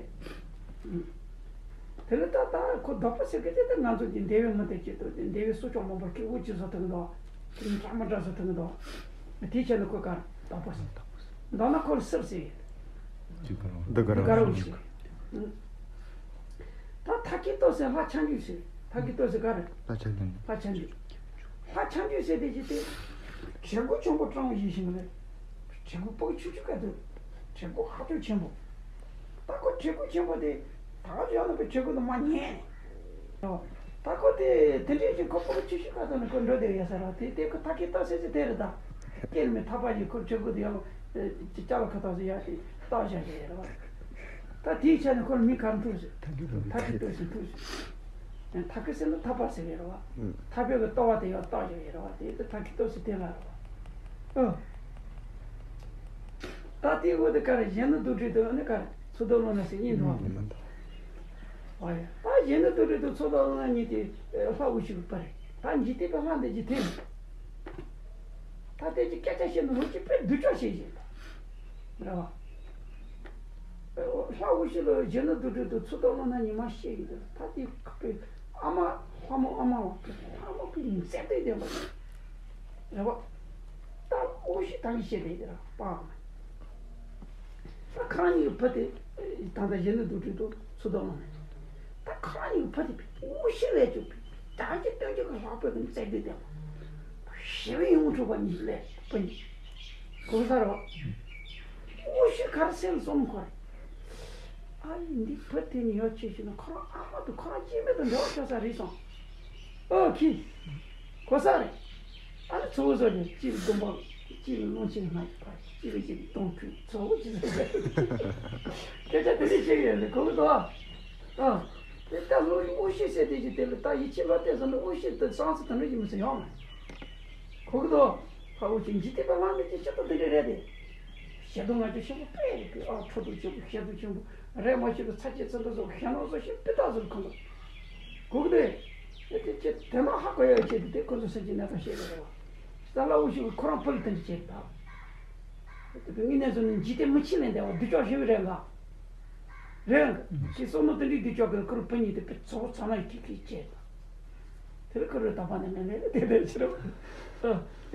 དེ་ལ་ད་ད་ཁོ་བདག་པོ་ཟེར་གི་དེ་ད་ང་ཚོ་གི་འདས་པའི་མི་དེ་ཀྱི་དོ་དེ་འདས་པའི་སྲོག་ཆགས་མང་པོར་ཁྱེད་འུ་ཅི་བཟོ་ཐུབ་གི་འདུག་དེ་འདྲ་མི་འདྲ་བཟོ་ཐུབ་གི་འདུག་དེའི་ཆ་ནས་ཁོ་ག་རེ་བདག་པོ་ཟེར། མདོར་ན་ཁོ་ལ་སྲིབ་ཟེར། འདི་ག་རེ་འདི་ག་རེ་འོ་ཤི། ད་ཐ་ཀི་ཏོ་ཟེར་ལྷ་ཆ་འཇུག་ཟེར། ཐ་ཀི་ཏོ་ཟེར་ག་རེ། ལྷ་ཆ་འཇུག་ལྷ་ཆ་འཇུག་ལྷ་ཆ་འཇུག་ཟེར་དེ་ཅི་སྟེ། བྲེ་གུ་ཆེན་པོ་སྤྲང་བོ་ཞིག་ཞིག་རེད། བྲེ་གུ་ཕྲུ་གུ་ཆུང་ཆུང་སྐད་དུ། བྲེ་གུ་ཧ་ཅང་ཆེན་པོ། ད་ཁོ་བྲེ་གུ་ཆེན་པོ་དེ། ད་ག་ཅི་ཡང་ན་པའི་བྲེ་གུ་དུ་མ་ཉན། ད་ཁོ་དེ་དེ་འདྲས་ཀྱི་ཁོ་ཕྲུ་གུ་ཆུང་ཆུང་སྐད་དུ་ནི་ཁོ་འགྲོ་བསྡད་ཡོད་ས་རེད། དེ་དེ་ཁོ་ཐ་ཀི་ཏོ་ཟེར་ཟེར་དེ་རེད་ད། སྐྱེ་མེད་ཐག་པ་ཡིས་ཁོ་ཁྲི་གུ་དེ་ཡང་ཅི་ཅ་ལག་ཁ་ཐག་ཟེར་ཡ་དེ་བཏགས་བཞག་གི་ཡོད་རེད་བ། ད་དེའི་ཆ་ནས་ཁོར་མིང་ག་རེ་འཐུ་ཟེར། ཐ་གི་ཐུ་ཟེར་འཐུ་ཟེར། ཐ་གི་ཟེར་ན་ཐག་པ་ཟེར་གི་རེད་བ། ཐག་པའི་གི་ལྟོ་བ་དེ་ཡང་བཏགས་བཞག་གི་རེད་བ། དེ་ད་ཐ་གི་ཐུ་ཟེར་དེ་ལ་རེད་བ། ཨོ། ད་དེའི་འོག་ཏུ་ག་རེ་གཞོན་ནུ་དུག་སྦྲུལ་དུ་ནི་ག་རེ་མཚུར་དུ་ལོ་ན་ཟེར་གཉིས་འདུག་བ། ཨོ་ཡ། ད་གཞོན་ནུ་དུག་སྦྲུལ་དུ་མཚུར་དུ་ལོ་ན་གཉིས་དེ་ལྷ་དབུ་ཞྭ་གི་བུ་རེད། ད་འཇིག་རྟེན་པའི་ལྷ་འདི་ཅི་དེ་རེད། ད་དེ་ཅི་སྐད་ཆ་བཤད་ན་ལོ་ཅི་དཔེ་སྡུག་ཅག་བཤད་བཞིན་པ་རེད་བ། ལྷ་དབུ་ཞྭ་ལ་གཞོན་ནུ་དུག་སྦྲུལ་དུ་མཚུར་དུ་ལོ་ན་ཉི་མ་བཤད་ཀྱི་འདུག་ད་དེ་ཁ་པའི་ཨ་མ་ལྷ་མོ་ཨ་མ་བ་ལྷ་མོ་གི་མཛད་པའི་བདེན་པ་རེད་བ། ད་དབུ་ཞྭ་ད་གི་བཤད་བསྡད་ཀྱི་རེད་པ། ད་ཁོ་རང་གཉིས་ཀྱི་བུ་དེ་ད་ལྟ་གཞོན་ནུ་དུག་སྦྲུལ་དུ་མཚུར་དུ་ལོ་ན། ད་ཁོ་རང་གཉིས་ཀྱི་བུ་དེ་དབུ་ཞྭ་ལས་བྱུང་བའི་དགྲ་བཅོམ་སྟོན་བྱེད་ཀྱི་ལྷག་པའི་གི་མཛད་པའི་བདེན་པ། ཞི་བའི་ཡོངས་གྲུབ་པ་གཉིས་ལས་བུ་གཉིས། གོ་ས་རེད་བ། དབུ་ཞྭ་ག་རེ་སེམས་སོང་ཁོ་རེ། ཨ་ཡི་འདི་བུ་དེ་ནི་ཡོད་ཆེ་ཞིག་ན་ཁོ་རང་ཨ་མ་དང་ཁོ་རང་སྐྱེ་དམན་དང་འབྲེལ་བ་ཆགས་ས་རེད་སོང་། ཨོ་ཁི། གོ་ས་རེད། ཨ་ནི་ཚོ་བོ་ཚོ་ནི་གཅིག་ལ་སྡོམ་པ་གཅིག་ལ་སྣང་ཆེན་ལ་མ་ཡི་ཕ་གཅིག་ལ་གཅིག་ལ་གཏོང་ཁུལ་ཚོ་བོ་གཅིག་ལ་སྐད་ཆ་དེ་འདྲ་བཤད་ཀྱི་ཡོད་རེད་གོ་གི་འདུག་ཨ། ཨ། དེ་ལྟ་ལོ་ཡི་དབུ་ཞྭ་ཟེར་དེ་ཅི་དེ་ལ་ད་ཡིད་ཆེས་ལོ་བལྟས་སོང་ན་དབུ་ཞྭ་དེ་བསམ་ཚུལ་དེ་འདྲ་ཡིན་མི་སྲིད་ཡོང་མ་རེད། གོ་གི་འདུག་ཧ་འུ་ཅི་འཇིག་རྟེན་པ་ལྷ་མི་ཅི་ཤེས་པ་དེ་འདྲ་རེད་དེ། ཞེ་སྡང་ང་ཚོ་ཤེས་པ་དཔེ་རེད་པས་ཨ་ཁྲོ་ཐུག་ཆེན་པོ་ཤེས་སྡང་ཆེན་པོ་རེད་མ་ཤེས་པའི་ཚ་ཆེ་ཚ་འདི་ཚོ་ཤེས་ནོ་བཟོ་ཤེས་པི་ཏ་ཟེར་ཁོ་ཚོ། གོ་གི་འདུག་དེ་དེ་དེ་དེ་མ་ཧ་གོ་ཡ་བྱེད་དེ་དེ་ཁོ་ཚོ་སེམས་ཀྱི་གནས་སྟངས་ཤེས་རེད་བ། ས་ལ་འུ་ཤི་གི་ཁོ་རང་ཕུ་ལ་དེ་འདྲ་བྱེད་ད། དེ་དངོས་གནས་སོ་ནི་འཇིག་རྟེན་མི་ཆེན་ལས་འདས་པ་སྡུག་ཅག་ཞེ་པོ་རེད་ལ། རེད། ཁྱེད་བསམ་བློ་དེ་འདྲའི་འདི་ཅོག་གི་ཁུར་བུ་གཉིས་དེ་དཔེ་ཚོགས་ཚང་ན་ཁྱི་ཁྱི་བྱས། དེ་ལ་ཁུར་རོ་དག་པ་ནས་མེད་མེད་དེ་དེ་ཕྱིར།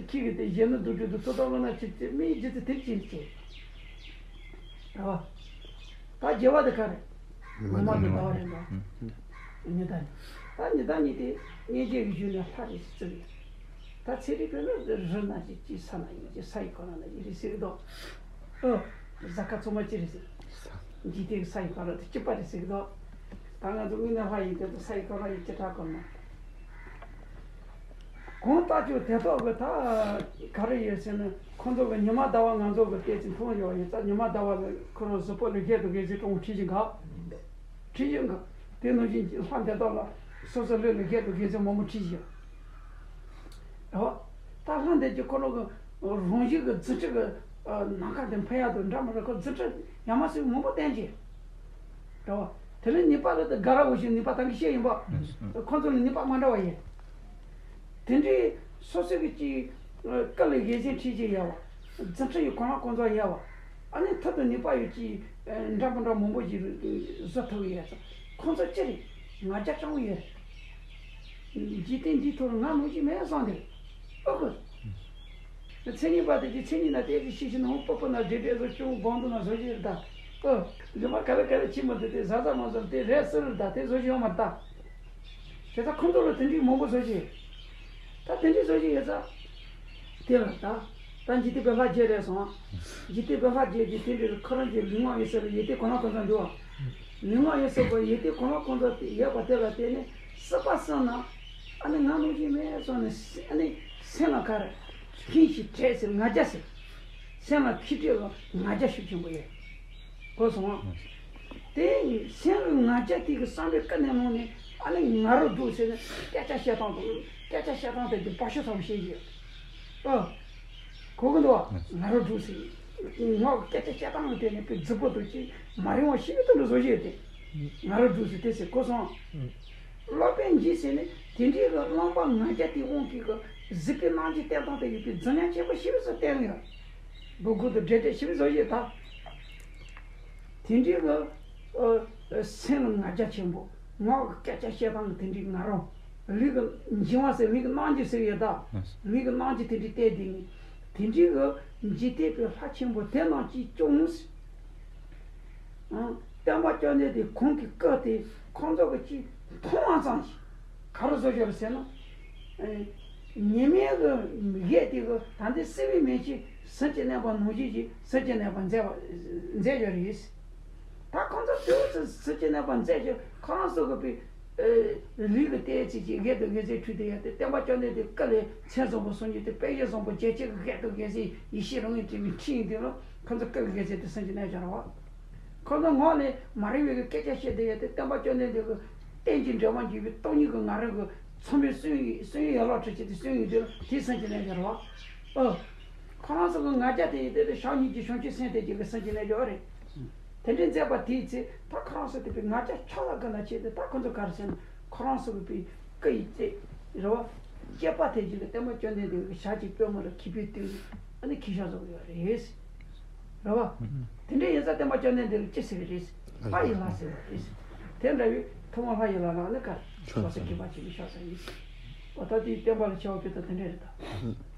ཁྱི་གི་དེ་གཞོན་ནུ་དུག་སྦྲུལ་དུ་ཚོ་དག་ལོ་ན་ཁྱི་ཁྱི་མིའི་རྗེས་སུ་དེ་བྱིན་བྱས། རེད་བ། ད་རྒྱལ་བ་དེ་ག་རེད། ཉི་མ་དང་ཟླ་བ་རེད་འདུག་ཉི་ཟླ་ནི། ད་ཉི་ཟླ་གཉིས་དེ་གཉེན་བརྒྱད་ཀྱི་གཞུང་ནས་ལྷ་རེད་ཟེར་གི་ཡོད། ད་ཚེ་རིང་དཔེར་ན་རི་ན་ཅིག་ཅིག་ས་ན་ཡིན་ཅིག་ས་ཡི་གོ་ན་ན་ཡིན་རེད་ཟེར་གི་འདུག་ཨོ། གཟའ་སྐར་ཚང་མ་ཅི་རེད་ཟེར། འཇིག་རྟེན་གྱི་ས་ཡི་གོ་ན་དེ་གཅིག་པ་རེད་ཟེར་གི་འདུག་ད་ང་ཚོ་དངོས་གནས་ལྷ་ཡིན་དེ་ཚོ་ས་ཡི་གོ་ན་ཡིན་ཅི་དྲག་གོ་ན། གང་ལྟར་ཀྱང་དེ་དག་གི་ད་ག་རེ་ཡོད་ཟེར་ན་ཁོང་ཚོ་གི་ཉི་མ་ཟླ་བ་ང་ཚོ་གི་བལྟས་ཚེ་མཐོང་ཡོད་ཡིན་ཙང་ཉི་མ་ཟླ་བ་ལ་ཁོ་རང་གཟུགས་པོ་ལ་བཞད་དུ་གས་ཟེར་གྲོང་ཁྲིད་བཞིན་ག་ཁྲིད་བཞིན་ག་དེ་ནང་བཞིན་གྱི་ལྷ་འདི་དག་ལ་སོ་སོ་ལུས་ལ་བཞད་དུ་གས་ཟེར་མང་པོ་ཁྲིད་བཞིན། རེད་བ། ད་ལྷ་འདི་ཀྱི་ཁོ་རང་གི་རང་བཞིན་གྱི་རྫུ་འཕྲུལ་གྱི་ནམ་མཁའ་འདི་འཕེན་ཡག་ཏུ་འདྲ་མི་འདྲ་ཁོ་རྫུ་འཕྲུལ་ཡ་མ་སུ་མང་པོ་བསྟན་གྱི། རེད་བ། དེ་ལས་ནུས་པ་ལ་དེ་དགའ་ར་འོ་ཞིག་ནུས་པ་ད་གི་བཤད་ཡིན་པ། ཁོ་ཚོ་ལ་ནུས་པ་མ་འདྲ་བ་ཡིན། དེ་འདྲའི་སོ་སོ་གི་ཅིག་སྐུ་ལ་ཡིད་བཞིན་ཁྲིད་ཅིག་ཡོད་བ། རྫུ་འཕྲུལ་ཡི་གང་ལ་གང་འཚམ་ཡོད་བ། ཨ་ནི་མཐུ་དང་ནུས་པ་ཡོད་ཅིག་འདྲ་མི་འདྲ་མང་པོ་ཞིག་བཟོ་ཐུབ་ཡོད་ཙང་ཁོ་ཚོ་ཅི་རེད་ང་རྒྱལ་སྤྱང་བོ་ཡོད། འཇིག་རྟེན་འདིའི་ཐོག་ང་ནོར་གྱི་མེད་བསམ་དེ། ཨོ་ཁོ། མཚན་ཉིད་པ་དེ་གྱི་མཚན་ཉིད་ན་དེ་གི་ཤེས་བཞིན་ནོ་པོ་པོ་ན་འདྲེ་འདྲེ་བཟོ་ཅུང་སྦང་དུ་ན་བཟོ་བཞིན་རེད་ད། ཨོ། ལུས་མ་ག་ལེ་ག་ལེ་ཕྱིན་མ་དེ་དེ་ཟ་ཟ་མ་ཟ་དེ་རེད་ཟེར་རེད་ད་དེ་བཟོ་བཞིན་ཡོད་མ་རེད་ད། དེ་ད་ཁོང་ཚོ་ལ་དེ་འདྲའི་མང་པོ་བཟོ་བཞིན། ད་དེ་འདྲའི་བཟོ་བཞིན་ཡོད་ཙང་། དེ་ལ་ད། ད་འཇིག་རྟེན་པའི་ལྷ་བརྒྱད་རེད་སོང་། འཇིག་རྟེན་པའི་ལྷ་བརྒྱད་ཀྱི་དེ་འདྲའི་ཁོ་རང་གི་ལུས་ངག་ཡིད་གསུམ་ལ་ཡོད་དེ་གང་ལ་གང་འཚམ་འདུག་བ། ལུས་ངག་ཡིད་གསུམ་པོ་ཡོད་དེ་གང་ལ་གང་འཚམ་ཡོད་པ་དེ་ལ་བརྟེན་ནས་སྲིད་པ་གསུམ་ན། ཨ་ནི་ང་ནོར་གྱི་མེད་སོང་ནས་ཨ་ནི་སེམས་ལ་ག་རེ། ཁེངས་ཤིང་དྲེགས་ཟེར་ང་རྒྱལ་ཟེར། སེམས་ལ་ཁེངས་དྲེགས་ལ་ང་རྒྱལ་ཤུགས་ཆེན་པོ་ཡོད། གོ་སོང་ཨ། དེ་སེམས་ལ་ང་རྒྱལ་དེ་གི་བསམ་པའི་ཀ་ནས་ལངས་ནས་ཨ་ནི་ང་རོ་སྡུག་ཟེར་ནས་སྐད་ཆ་བཤད་སྟངས་དང་སྐད་ཆ་བཤད་སྟངས་དེ་དེ་བ་ཤོ་ཚ་བོ་བཤད་ཀྱི་ཡོད། ཨ། གོ་གི་འདུག་བ། ང་རོ་སྡུག་ཟེར། ངག་གི་སྐད་ཆ་བཤད་སྟངས་དེ་ནི་དཔེ་རྫིག་པོ་འདུག་ཅིག་མ་རིང་བ་ཞིག་ཏུ་འདྲ་བཟོ་བཞིན་ཡོད་དེ། ང་རོ་སྡུག་ཟེར་དེ་ཟེར་གོ་སོང་། སློབ་དཔོན་གྱིས་ཟེར་ནས་དེ་འདྲའི་གི་རློམ་པ་ང་རྒྱལ་དེའི་དབང་གིས་གི་གཟིགས་པའི་རྣམ་འགྱུར་བསྟན་སྟངས་དེ་ཡོད་པའི་རྫུན་ཉམས་ཆེན་པོ་ཞིག་ཏུ་བསྟན་ཡོད། སྒུག་སྒུག་ཏུ་བྲེལ་བྲེལ་ཞིག་བཟོ་བཞིན་ད། དེ་འདྲའི་གི་ཨ། སེམས་ལ་ང་རྒྱལ་ཆེན་པོ། ངག་གི་སྐད་ཆ་བཤད་སྟངས་དེ་འདྲའི་ང་རང་། ལུས་ཀྱི་འགྱིང་བ་ཟེར་ལུས་ཀྱི་རྣམ་འགྱུར་ཟེར་ཡོད་ད། ལུས་ཀྱི་རྣམ་འགྱུར་དེ་འདྲའི་བསྟན་དེ་ནི། དེ་འདྲའི་གི་འཇིག་རྟེན་པའི་ལྷ་ཆེན་པོ་དེ་རྣམས་ཀྱིས་ཀྱང་། ཨང་། སྟོན་པ་སྐྱབས་གནས་དེ་ཁོང་གི་སྐུ་དེ་ཁོང་ཚོ་གི་ཅིག་མཐོང་བ་ཙམ་ཞིག་ག་རེ་བཟོ་ཞོར་ཟེར་ན། ཨེ། ཉི་མའི་གི་གཡས་དེ་གི་ད་ལྟའི་སྲིད་པའི་མེ་ལྕེ་ཟིལ་གྱིས་གནོན་པ་ནང་བཞིན་ཞིག་ཟིལ་གྱིས་གནོན་པ་མཛད་པ་མཛད་ཡོད་རེད། ད་ཁོང་ཚོ་དེ་ཟིལ་གྱིས་གནོན་པ་མཛད་ཀྱི་ཁོ་རང་ཚོ་གི་པའི་ ལུས་ཀྱི་རྟེན་ཅིག་ཅིག་གེ་དང་གེ་ཟེར་འཁྲུལ་དེ་ཡང་དེ་སྟོན་པ་བཅོམ་ལྡན་འདས་ཀ་ལས་མཚན་བཟང་པོ་གསུམ་གྱི་དེ་དཔལ་ཡེ་བཟང་པོ་རྒྱལ་བྱེད་ཀྱི་གེ་དང་གེ་ཟེར་ཡེ་ཤེས་རང་ངོས་དྲན་པའི་ཁྲིད་ཡིན་དེ་ལ་ཁོ་ཚོ་ཀ་གི་གེ་ཟེར་དེ་སེམས་ཀྱི་རྣལ་འབྱོར་བ། ཁོ་ཚོ་ངོ་ནས་མ་རིག་པའི་གི་སྐད་ཆ་བཤད་དེ་ཡང་དེ་སྟོན་པ་བཅོམ་ལྡན་འདས་ཀྱི་རྟེན་གྱི་འབྲེལ་བ་འབྱེད་པའི་སྟོང་ཉིད་ཀྱི་ང་རང་གི་ཚང་མའི་སུན་སུན་ཡ་ལོག་ཁྲིད་བྱེད་དེ་སུན་ཡིན་དེ་ལ་དེ་སེམས་ཀྱི་རྣལ་འབྱོར་བ། ཨོ། ཁོ་རང་ཚོ་གི་ང་རྒྱལ་དེ་ཡིན་དེ་དེ་བྱམས་སྙིང་རྗེ་བྱང་ཆུབ་སེམས་དེ་གྱི་གི་སེམས་ཀྱི་རྣལ་འབྱོར་བ་རེད། དེ་འདྲའི་མཛད་པ་དེའི་ཚེ་ད་ཁོ་རང་ཚོ་དེ་པའི་ང་རྒྱལ་ཆགས་ལ་དགའ་ལ་བྱེད་དེ་ད་ཁོ་ཚོ་ག་རེ་ཟེར་ན་ཁོ་རང་ཚོ་གི་པའི་ཀ་ཡི་ཚེ་རེད་བ། སྐྱེས་པ་དེ་གྱི་གི་སྟོན་པ་བཅོམ་ལྡན་འདས་ཀྱི་ཞལ་གྱི་པུས་མོ་ལ་གུས་པས་བཏུད་ནས་ཨ་ནི་ཁྱི་ཤ་བཟོ་གི་ཡོད་རེད། རེད་བ། དེ་འདྲ་ཡིན་ཙང་སྟོན་པ་བཅོམ་ལྡན་འདས་ལ་ཅི་ཟེར་གི་རེད། ལྷ་ཡི་ལྷ་ཟེར་བ་རེད། དེ་འདྲ་བའི་ཐུན་མོང་ལྷ་ཡི་ལྷ་ལ་ཨ་ནི་ག་རེ་ཤ་ཟ་གི་པ་ཅིག་གི་ཤ་ཟ་ཡིན། འོ་ད་དེའི་སྟོན་པ་ལ་ཆེ་བ་དཔེ་ད་དེ་འདྲ་རེད་ད།